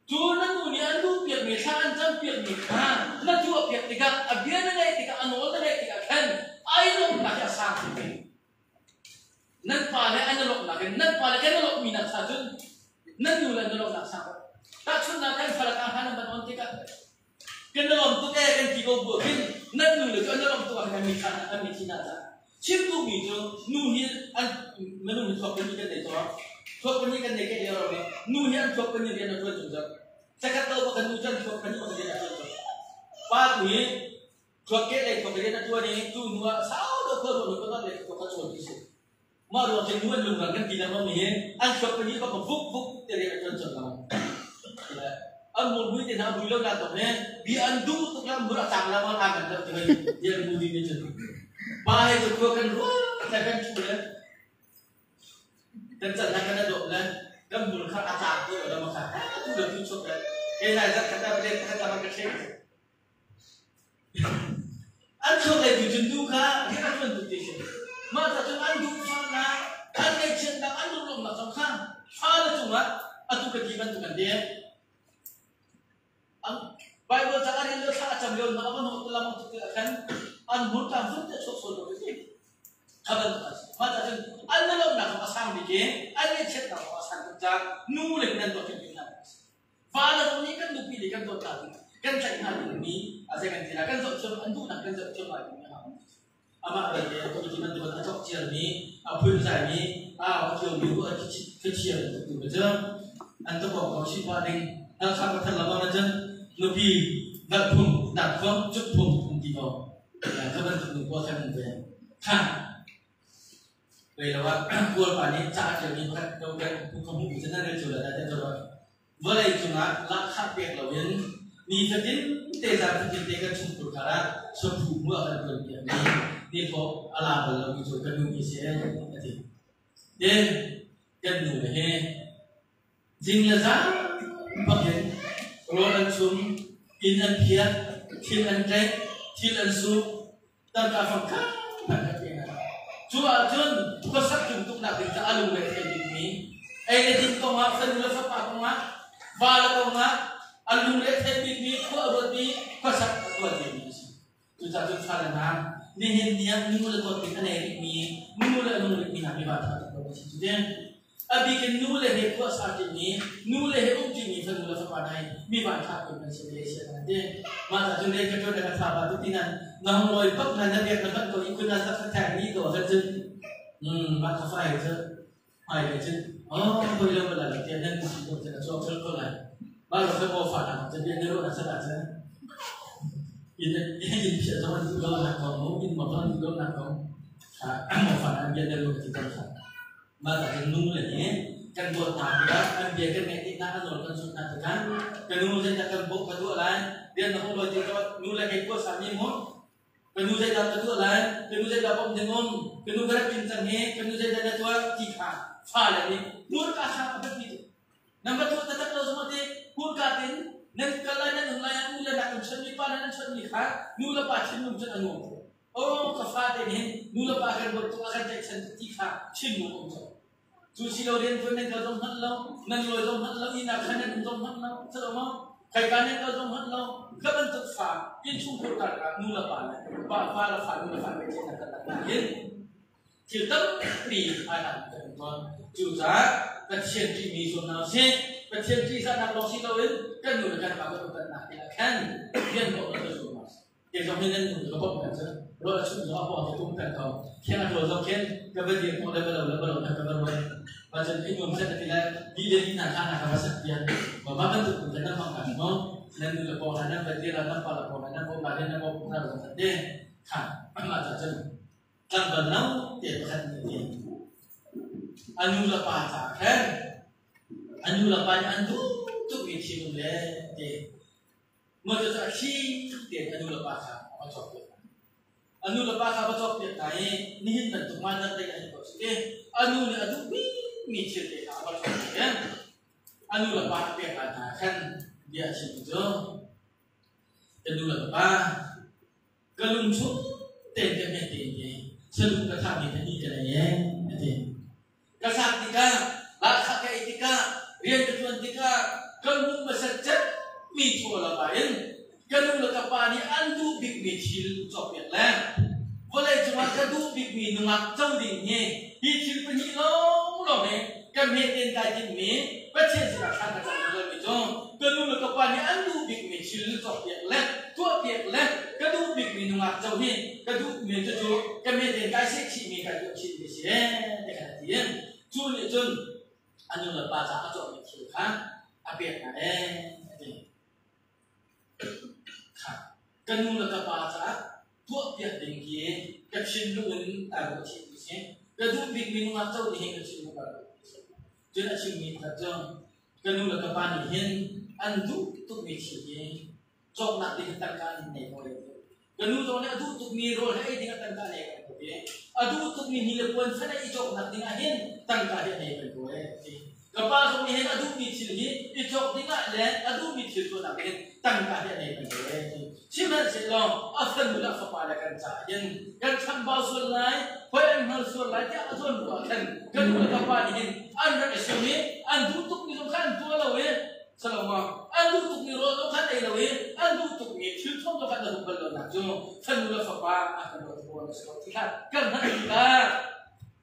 cu na nu nih an duhpiakmi thla an campiakmi kha na tuahpiak tikah a bia na ngaih tikah a nawl na ngaih tikah khan ai lawmhnak hi a sang tuk. Nan pa le an i lawmhnak in nan pa le kan i lawmhmi nak sa cun nan nu le an i lawmhnak sang ko. Tahchunhnak kan fale ka hlan an van on tikah kan i lawm tuk ee kan ti ko bu khin nan nu le cu an i lawm tuk ah khin an mitthla an mitthli hna cah. Chim duhmi cu nu hi an minung hi thluak pahnih kan nei tawn. Thluak pahnih kan nei ke lio ro nu hi an thluak pahnih rian a ṭuan zungzal. Cakhat lo bak kan nu cu an thluak pahnih bak rian a ṭuan zungzal. Pa tu hi Thuak ke lei thuak rian a ṭuan i tu hnu ah sau deuh khua ruah nu kan lei thuak a cawn ti si. Mah ruang cun nu an lung kan ti lengmang mi hi an thuak pahnih bak vuk vuk te rian a ṭuan cang lo. An mur mui te hna bui lo nak dong he bia an duh tuk la mur a cang la ma ang an deuh ti bia mu ding ni cun pa he cu khua kan ruah kan ṭhu le Kan can kan dawt le kan hmur kha a cang tu lo ma kha tu le tu chuk le ke nai zat khat le khat la ka ṭhek. An chuak lei tu cun nu kha rian a ṭuan tuk ti a si. Mah ca cun an duhfahnak, an ngaihchiatnak, an lunglawmhnak zong kha fale cungah atu ka ti bantuk an ti. Bible ca a rel lio thla a cam lio hna a va hnawh te lamang tuk tikah khan an hmurka vun te a chuak sual lo ti. Kha bantuk a si. Mah ca cun an lawmhnak zong a sang bik i an ngaihchiatnak zong a sang tuk caah nu le nan tuah hrimhrim hna. Vale zong nih kan nupi le kan dawt hna ding, kan tlaih hna dingmi a zei kan ti lai, kan zohthiam an duhnak kan zohthiam lai dingmi a amah belte committee bantuk a cawk ciarmi, a phunzaimi, a kio mi a khuachia bantuk tu cu an tukawk ko chih pah ding. Nang kha ka than lamang na cun nupi vat phung, nak phung, cuk phung an ti ko. Ka bantuk nu kua khan an ve. Kha Rei lo ah Kawlpa nih ca a ṭialmi pakhat ka hmuhmi cu nan rel cio lai dah tiah ka ruah. Vawlei cungah lahkhah pek loin nifatin te zan fatin te kan chungkhur karah saphu hmu a kan ṭuanpiakmi nihlawh a la bal lomi cu ka nu hi si a ti. Tin kan nu le hi zing le zan bakin rawl an chum, inn an phiat, thil an ṭek, thil an suk, tangka fang kha hmanh kan pe hna. Cu ahcun khuasak tumtuknak ding caah a lungre a thei bikmi ei le din kongah fanu le fapa kongah va le kongah a lungre a thei bikmi khua a ruatmi khuasak a tuan bikmi a si. Cucaah cun fale hna nihin ni ah nu le dawt bik a nei rihmi nu le a nung rihmi hna mi va ṭha tuk lo a si cu ding. A bik in nu le he khua sa ṭimi, nu le he um ṭimi fanu le fapa hna hi mi vanṭha kun kan si Malaysia kan ti. Mah ca cun rian ka ṭuan le ka tha ba tu ti nan na hung lawi bak na na biak na hman ko i kun na sak thang ni ko han cun mah ka fai cu hmai le cun oh koi lo bala tiah nan si ko cun a chuak thul ko lai. Mah lo ka fa na cun bian ru na sat cun in in phiah zong an duh lo na ko mu in mo zong an duh lo na ko mo fa na bian ru ka ti ko kha. Mah ahcun nu le nih kan dawt hna tikah an bia kan ngaih tik hna an nawl kan zulh hna tikah ka nu zeidah kan bawmh ka tuah lai rian na hung lawi ti ka nu le kei kuasa mi mu ka nu zeidah ka tuah lai ka nu zeidah bawmh ding um ka nu ka rak kin cang hi ka nu zeidah na tuah ti kha fale nih hmurka kha a biapi tuk nan va tuah taktak lo zong te hmurka tin nan kal lai nan um lai ah nu le nak an chonmi pa le nan chonmi kha nu le pa thinlung cun a nuam tuk. Aw ka fate nih hin nu le pa kan dawt tuk a kan tlaihchan tuk ti kha chimnak um cang. Cu si lo rian tuan nan kal zong hmanh lo, nan lawi zong hmanh lo, inn ah khan nan um zong hmanh lo, cu lo maw? Khoika nih ka zong hmanh lo ka bantuk fa innchungkhar karlak nu le pa le pa fa le fa nu le fa pehtlaihnak karlak ah hin thil tampi ai hlan kan um tawn. Cucaah Pathian ṭihmi zuam hna usih. Pathian ṭihzahnak lawng si loin kan nu le kan pa kan upatnak te ah khan rian tuah kan zuam hna usih. Kei zong hi nan nu ka bawmh kan cu rawl a chumh zong a pawng te kum kan ko. Khiang a ṭawl zong khin ka va dir hnawh le va lo le va lo na ka va ruat. Ma cun i nuam set a ti le ni le ni hna thla na ka va sat piak. Ma ma bantuk kun kan nan hmang kan no. Nan nu le pawng hna nan va dir la nan pa le pawng hna nan bawm la nan bawm hna zong khat te. Kha amah ca cun tlangval no te pakhat nih ti. A nu le pa ca khan a nu le pa nih an duh tukmi thinlung le te Moses cu a thli tein a nu le pa kha a va cawkpiak hna. A nu le pa kha a va cawkpiak hna i nihin bantuk mah dei ah hin ko si ti a nu nih a duhmi thil te kha a va cawkpiak i a nu le pa a pek lai hna khan bia a chimmi cu ka nu le ka pa ka lung chung tein ka hmet tein ke saduh ka thahmi kha ni ka nei ee a ti. Ka sak tikah, lahkhah ka ei tikah, rian ka ṭuan tikah ka hmuh hmasat cemmi thaw lakah in ka nu le ka pa nih an duh bikmi thil cawkpiak le vawlei cungah ka duh bikmi nungak co ding hi hi thil pahnih lawnglawng hi ka hmeten kai timhmi Pathian sinah thla ka cam zungzalmi cu ka nu le ka pa nih an duh bikmi thil cawkpiak le tuahpiak le ka duh bikmi nungak co hi ka duhmi cucu ka meten kai sehchihmi kai tuah chinmi si ti kha ti in cu nih cun a nu le pa caah a cawkmi thil kha a pek hna ee a ti. Kha ka nu le ka pa caah tuahpiak ding hi ka thinlung in ai ruah chihmi si. Ka duh bikmi nungak co nih hin ka thinlung ka ruah si. Cun a chimmi pakhat cu ka nu le ka pa nih hin an duh tukmi thil hi cawknak ding tangka an nei ko le ka nu zong nih a duh tukmi rawl he ei ding ah tangka nei kan ko i a duh tukmi ni le puan fan i cawknak ding ah hin tangka hi a nei kan ko e ti ka pa zong nih hin a duhmi thil hi i cawk ding ah le a duhmi thil tuahnak hin tangka hi a nei kan ko e ti sihmanhsehlaw a fanu le a fapa le kan caah hin kan chambau sual lai hoi an hngal sual lai tiah a zawn ruah khan ka nu le ka pa nih hin an rak i sum i an duh tukmi zong kha an tuah lo i Saloma an duh tukmi rawl zong khan ei lo i an duh tukmi thil thuam zong khan na duh bal lonak cu fanu le fapa a kan ruat pawl a si ko ti kha kan hngalh tikah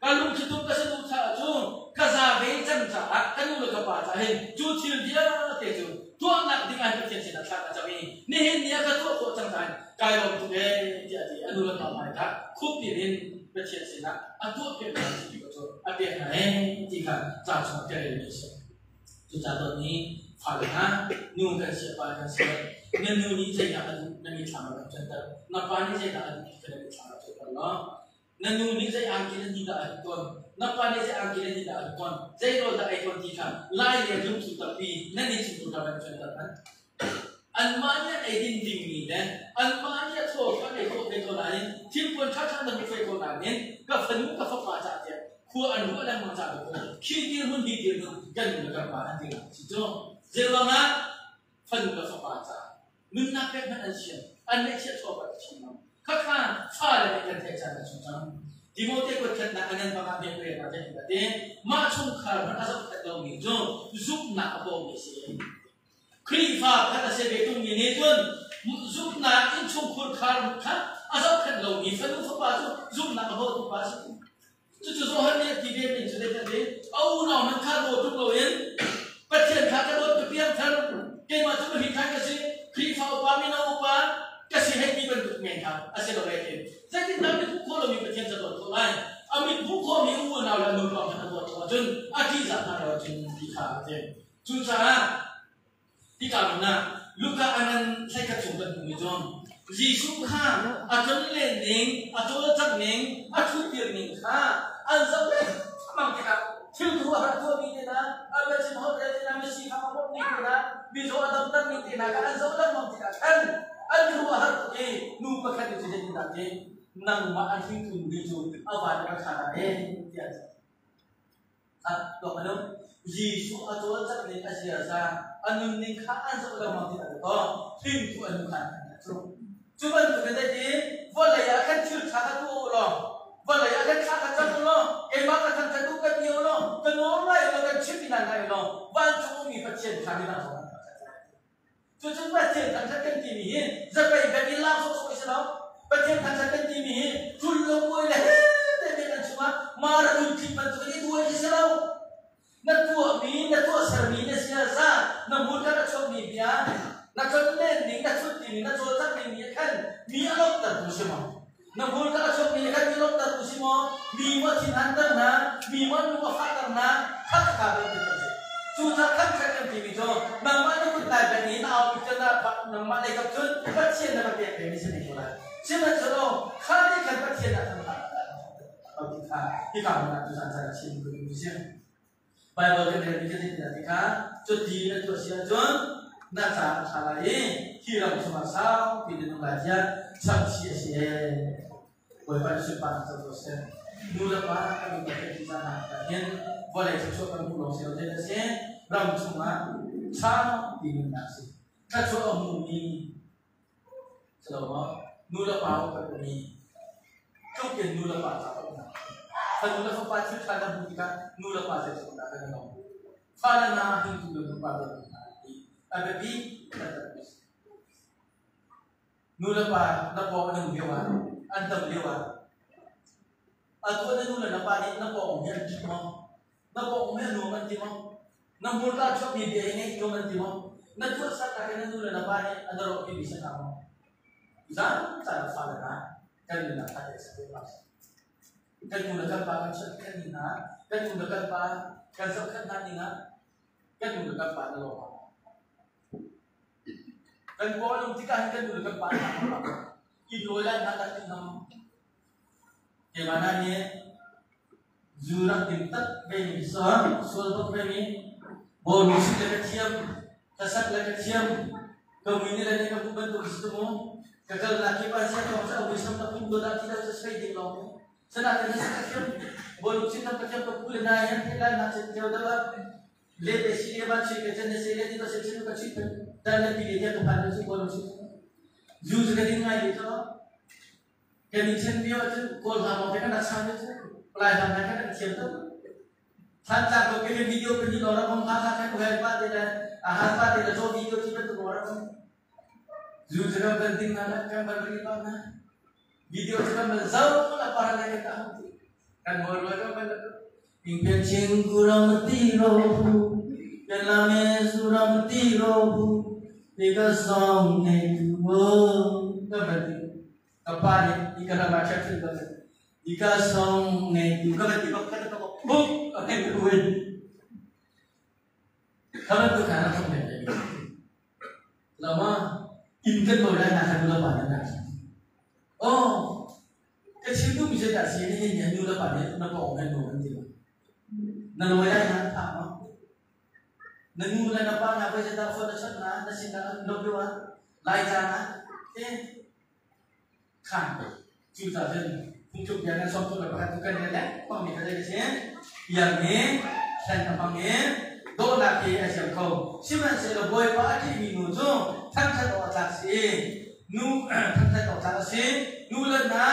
ka lungthitum ka saduhthah cu ka za ve cang caah ka nu le ka pa caah hin cu thil vialte cu tuahnak ding ah Pathian sinah thla ka cam i nihin ni ah ka tuah khawh cang caah kai lawm tuk ee tiah a ti. A nu le pa hmai kha khup in Pathian sinah a tuah piak hna ti cu a pek hna ee ti kha ca chung ka relmi a si. Cucaah dawtmi fale hna, nu kan si, pa kan si, na nu nih zeidah a duh na mithlam ah rak cuanter, na pa nih zeidah a duh ti kha na mithlam ah cuanter law, na nu nih zei angki le ni dah a duh tawn, na pa nih zei angki le ni dah a duh tawn, zei rawl dah ei tawn ti kha lai le lungthin tampi nan i chimtu kha van cuanter hmanh. Anmah nih an eidin dingmi le anmah nih a thaw kha an ei khawh ve ko nain thilpuan ṭhaṭha na hmu ve ko nain ka fanu ka fapa cah tiah khua an ruah lengmang ca ko khi dirhmun hi dirhmun kan nu le kan pa an ti lai si cu zeiruangah fanu le fapa caah nunnak pek hmanh an sian an ngaihchiat chuah bat chim lo khakha fale nih kan theih caan a chung cang Timote kuatkhatnak anan panga bia rian ah zeitin dah ti mah chungkhar hmanh a zohkhenh lomi cu zumhnak a bawmmi si. Khrihfa pakhat a si ve tungmi nih cun zumhnak innchungkhur khar kha a zohkhenh lomi fanu fapa cu zumhnak a bawtu pa a si. Cucu Johan nih a ti ve ning cu zeitin ti a unau hmanh kha daw tuk loin Pathian kha ka dawt ka piangthar keimah cu ka khan ka si Khrihfa upa mino upa ka si hei ti bantuk men kha a si lo e ti. Zeitindah mit hmuh khawh lomi Pathian ca dawt khawh lai? A mit hmuh khawhmi unau le nupa hmanh a dawt khawh ahcun a ṭihzah hna lo ahcun ti kha a ti. Cucaah hika hmun ah Luka a ngan thlaikhat chung kan hmuhmi cu Jesuh kha a tlonlen ning, a cawlcangh ning, a ṭhutdir ning kha an zoh lengmang tikah thil thu a har tuahmi te hna, a biachim holhrel te hna, misi kha a bawmhmi te hna, mizaw a damtermi te hna kha an zoh lengmang tikah khan an khua a har tuk i nu pakhat nih cu zeitindah ti nangmah an hringtu nu cu a van in a ṭha ee tiah a ti. Jesuh a cawlcangh ning a ziaza, a nunning kha an zoh lengmang ti an kaw hringtu an nu kha an cu. Cu bantuk in zeiti vawlei ah khan thil ṭha kha tuah u law, vawlei ah khan thla kha cam u law, keimah ka thangṭhat u kan ti u law, ka nawl lai u law, kan chimh hna lai u law, vancung ummi Pathian kha midang zong an thangṭhat lai. Cucun Pathian thangṭhat kan timi hi zapei bek in lak sawhsawh i si lo. Pathian thangṭhat kan timi hi cul lo buai le he te men an chungah mara lungthin bantukin i duai khi si lo. Na tuahmi, na tuahsermi, na ziaza, na hmurka na chuakmi bia, na tlonlen ning, na thut ning, na cawlcangh ning nih khan mi a lawmhtertu si maw? Na hmurka a chuakmi nih khan mi lawmhtertu si maw? Mi maw thin hanter hna, mi maw an lung a fahter hna, kha kha bantuk an si. Cucaah thangṭhat kan timi cu nangmah na kut nai beng i na au bik na nangmah lei kap cun Pathian na va pek peng si ne ko lai. Sihmanhsehlaw kha nih khan Pathian ah khan ti kha hika hmun ah tuzan caan chim ka duh si. Bible kan relmi kan ti ti kha cuti na tuah si ahcun na ca a ṭha lai i hi ram chungah saupi na nung lai tiah chamchi a si ee. Bawipa nih sunparnak co ko seh. Nu le pa kan upat kan ṭihzah hna tikah hin vawlei thluachuah kan hmuh lawng si lo zei a si ram chungah saupi nunnak a si. Thluachuah a hmumi si lo maw? Nu le pa upat mi tluk in nu le pa ca uknak. Fanu le fapa thil ṭha na hmuh tikah nu le pa zeitluk dah kan i lawm. Fale hna hringtu le nupa bia hna ti a biapi taktak mi si. Nu le pa na pawng an um lio ah, an tam lio ah, atu na nu le na pa nih na pawng hi an ṭih maw? Na pawng hi a nuam an ti maw? Na hmurka chuakmi bia hi ngaih nuam an ti maw? Na tuahsernak hi na nu le na pa nih an rawhpi mi si hna maw? Zan caan ah fale hna kan nunnak kha te sa te pa kan nu le kan pa kan chuah kan ni hna kan nu le kan pa kan zohkhenh hna ning ah kan nu le kan pa na lawm kan pawl um tikah hin kan nu le kan pa hna i lawi lai hna tak tin nam keimah na nih Zu rak ding tak ve mi sual sual bak ve mi bawlung si le ka thiam hlasak le ka thiam ka mui ni le ne ka bu bantuk si tu mu ka kal na ki pa sia tong sa ui sam ta pum do da ti da sa sei ding long mu sana te hlasak ka thiam bawlung si tam ka thiam ka pu le na yan the la na chen teo da ba le te si le ba chi ka chen ne se le ti to se chen ka chi dan le pi le ka pan le su bawlung si zu zu ka ding ngai li to Kan i ṭhen lio ahcun Kawl hla lawng te kan rak sang cu Lai hla hna kan rak thiam tuk. Thantlang ko ke video pahnih lawng rak hong ha kha khan uhe pa te le a han pa te le zaw video ti bantuk lawng rak hong. Zu cu kan ban ding na kan ban ri pa na. Video cu kan ban zau la para le kan ta hong ti. Kan hol lo kan ban Ing pian ching kuram ti ro hu pian la me suram ti ro hu ni ka song nei tu wo ka ban ti ka pa nih i ka ram ah ṭhiamṭhiam ka i ka song ngeitu ka van ti bak ka ka buk a hei ka uin kha bantuk kha na thong len lama in kan nawi lai na kha nu le pa nih na oh ka chim duhmi zeidah si ni hin nu le pa nih na pawng nan nu an ti ma na nawi lai na tha ma na nu le na pa na voi zeidah phone na chawnh na na sin na lom deuh ah lai caan ah te khan cu ca cun phungtluk bia nan sawm tu le pakhat tu kan le lengmang mi kha zei si iang hi thlen a hmang i dawhnak hi a siam kho sihmanhsehlaw bawipa a ṭihmi nu cu thangṭhat awk a tlak si nu thangṭhat awk tlak a si nu le hna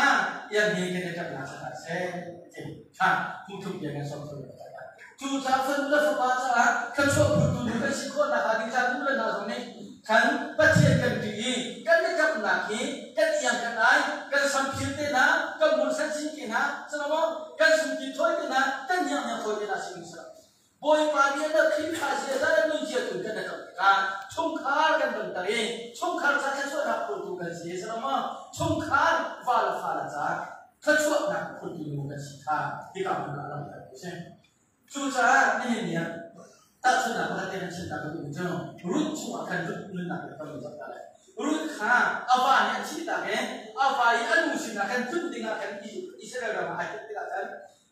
iang hi kan i ṭapnak sa hlah seh kha phungthluk bia nan sawm tu le pakhat cu ca fanu le fapa caah thluachuah phuntu nu kan si khawh nakhnga ding ca nu le hna zong nih kan Pathian kan ṭih i kan i ṭapnak hi kan iang kan ai kan samphir te hna kan hmursan sin te hna sanaw kan sungtin thawi te hna kan hniang hniang thawi te hna sin sila Bawipa nih na Khrihfa ziaza le nunzia tu kan i ṭap tikah chungkhar kan banter i chungkhar ca thluachuahnak phurtu kan si sanaw chungkhar va le fa le ca thluachuahnak phurtu nu kan si kha hika hmun ah langhter ku si. Cucaah nihin ni ah tahchunhnak pakhat te kan chim ta ka duhmi cu Ruth chungah khan Ruth nunnak le kan zoh ta lai. Ruth kha a va nih a thih tak i a va i a nu sinah khan tlun dingah khan Israel ram ah ai tluk tikah khan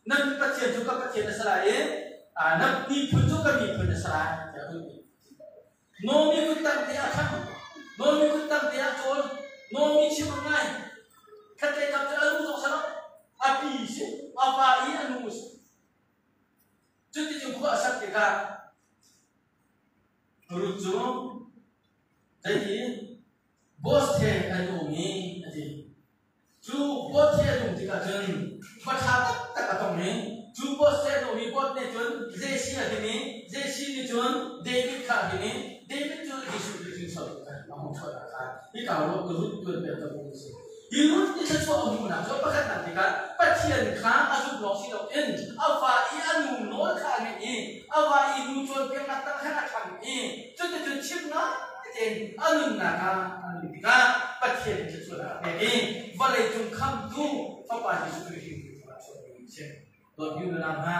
nan Pathian cu ka Pathian a si lai i na miphun cu ka miphun a si lai tiah Ruth nih Naomi kuttang te ah thang, Naomi kuttang te ah cawl, Naomi chim a ngai. Khatlei kam cu a nu zong si lo, a pi si, a pa i a nu si. Cuticun khua a sak tikah Ruth cu zeiti boss the an um i a ti. Cu boss the an um tikah cun va ṭha taktak a tong i cu boss the an um i boss nih cun Jesse a him i Jesse nih cun David kha a him i. David cu Jesuh Khrih hrinsor kha a hung chuahnak kha hika Ruth tuanbia ka hmuh a si. Hi Ruth nih thluachuah a hmuhnak cu pakhatnak tikah Pathian kha a zumh lawng si loin a va i a nu nawl kha a ngeih i a va i nu cawnpiaknak tang khan a ṭhang i cuticun chimnak tein a nunnak ah a nun tikah Pathian nih thluachuahnak a pek i vawleicung khamtu Fapa Jesuh Khrih hringtu a chuahmi a si. Dawt u le nau hna,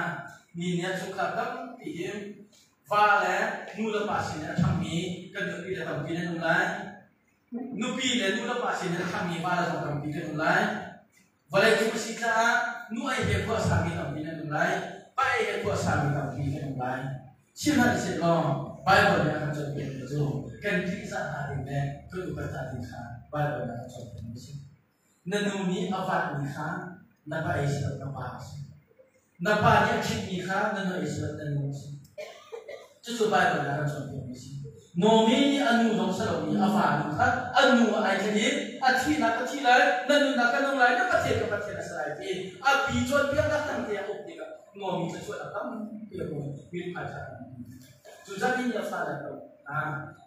mi nih a chungkhar tampi hi va le nu le pa sin a ṭhangmi kan nupi le tampi nan um lai. Nupi le nu le pa sin a ṭhangmi va le zong tampi kan um lai. Vawlei cung a si caah nu ei he khua sami tampi nan um lai. Pa ei he khua sami tampi kan um lai. Sihmanhsehlaw Baibal nih a kan cawnpiakmi cu kan ṭihzah hna ding le kan upat hna ding kha Baibal nih a kan cawnpiakmi a si. Na nu nih a vatmi kha na pa ei si lo na pa a si. Na pa nih a ṭhitmi kha na nu ei si lo na nu a si. Cucu Baibal nih a kan cawnpiakmi a si. Naomi nih a nu zong si lomi a fa nu kha a nu a ai thlen i a thihnak ka thi lai, na nunnak ka nung lai, na Pathian ka Pathian a si lai ti a pi cawnpiaknak tangte a uk tikah Naomi thluachuahnak tampi a hmu mithmai ṭha. Cucaah ni a fa lo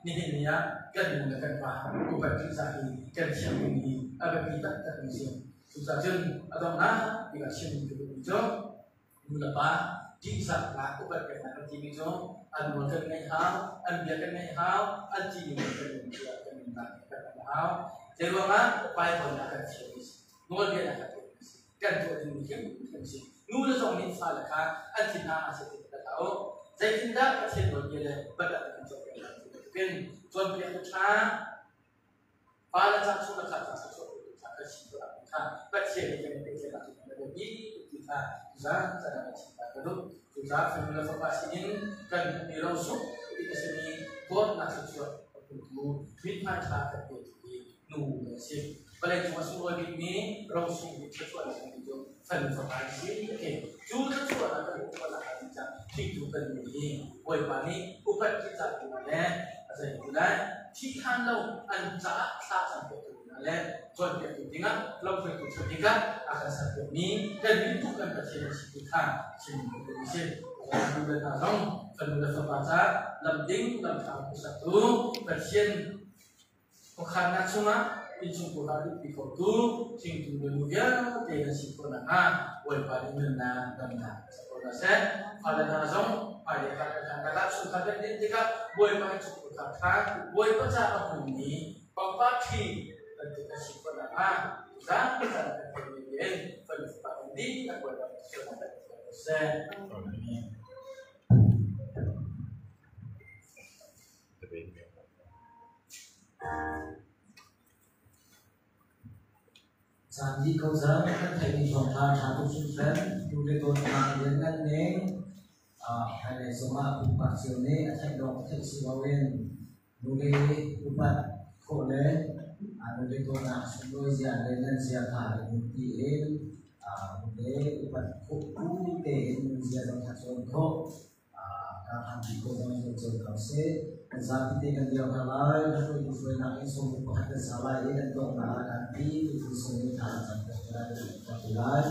nihin ni ah kan nu le kan pa upat ṭihzah hi kan thiam ding hi a biapi taktak mi si. Cucaah cun a donghnak tikah chim ka duhmi cu nu le pa ṭihzahnak upat peknak kan timi cu an nawl kan ngaih hau, an bia kan ngaih hau, an timi kan nun tiah kan nunnak kan hau. Zeiruangah Bible nih a kan thiam mi si, nawlbia nih a kan thiam mi si. Kan tuah dingmi hrimhrim si. Nu le zong nih fale kha an thin hna a si ti ka hlah u. Zeitindah Pathian nawlbia le biatak kan cawnpiak lai ti bantukin cawnpiak u ṭha. Fale ca chung le kha ca chuah tu kha kan si tuah kha Pathian nih kan i pehtlaihnak cu kan biapi ti kha zan zan ah chim ta ka duh. Cucaah fanu le fapa sinin kan hmuhmi ro suk ti a simi dawtnak thluachuah a hmutu mithmai ṭha kan pe tu hi nu an si. Vawleicung a sunglawi bikmi rosung bik thluachuah na ti cu fanu fapa an si. Okay. Cu thluachuah na kan hmuh ah ding cah thingtu kan nu hi Bawipa nih upat ti cah tu le a zei tu lai thi than lo an caah thla cam piak tu dingah le cawnpiak tu dingah lamhruaitu ṭha tikah a kan serpiakmi kan mintu kan Pathian a si ti kha chim tu si. Nu le hna zong fanu le fapa caah lam ding lam ṭha hmuhsaktu Pathian Khuakhannak chungah innchungkhar ah luhpi khotu thingtu le nu vialte nan si khawh nakhnga Bawipa nih nunnak damnak ser ko hna seh. Fale hna zong hmailei kar kan hlannak ah chungkhar kan din tikah Bawipa innchungkhar kha Bawipa ca a hmumi pangpar ṭhi bantuk kan si khawh nakhnga zan zan kan theihmi tein fanu fapa kan dihlak Bawipa nih sualnak kan ko seh. Amen. Caan dih ko cang, kan theihmi thawngṭha ṭha tuk hringhran. Nu le dawtnak lianngan ning hmailei zongah pumpak cio nih a theih lawng theih si loin nu le upat khawh le nu le dawtnak sunglawi zia le nan zia kha i nunpi in nu le upat khawh bu tein nunzia zong kha cawn khawh. Karhlan ti ko zong in cawn ko seh. Kan zapi te kan dir hna lai. Na hruaitu hruainak in sawmbu pakhat kan sa lai i kan donghnak ah kan ti tu sawm nih thla kan cam lai kan ti lai.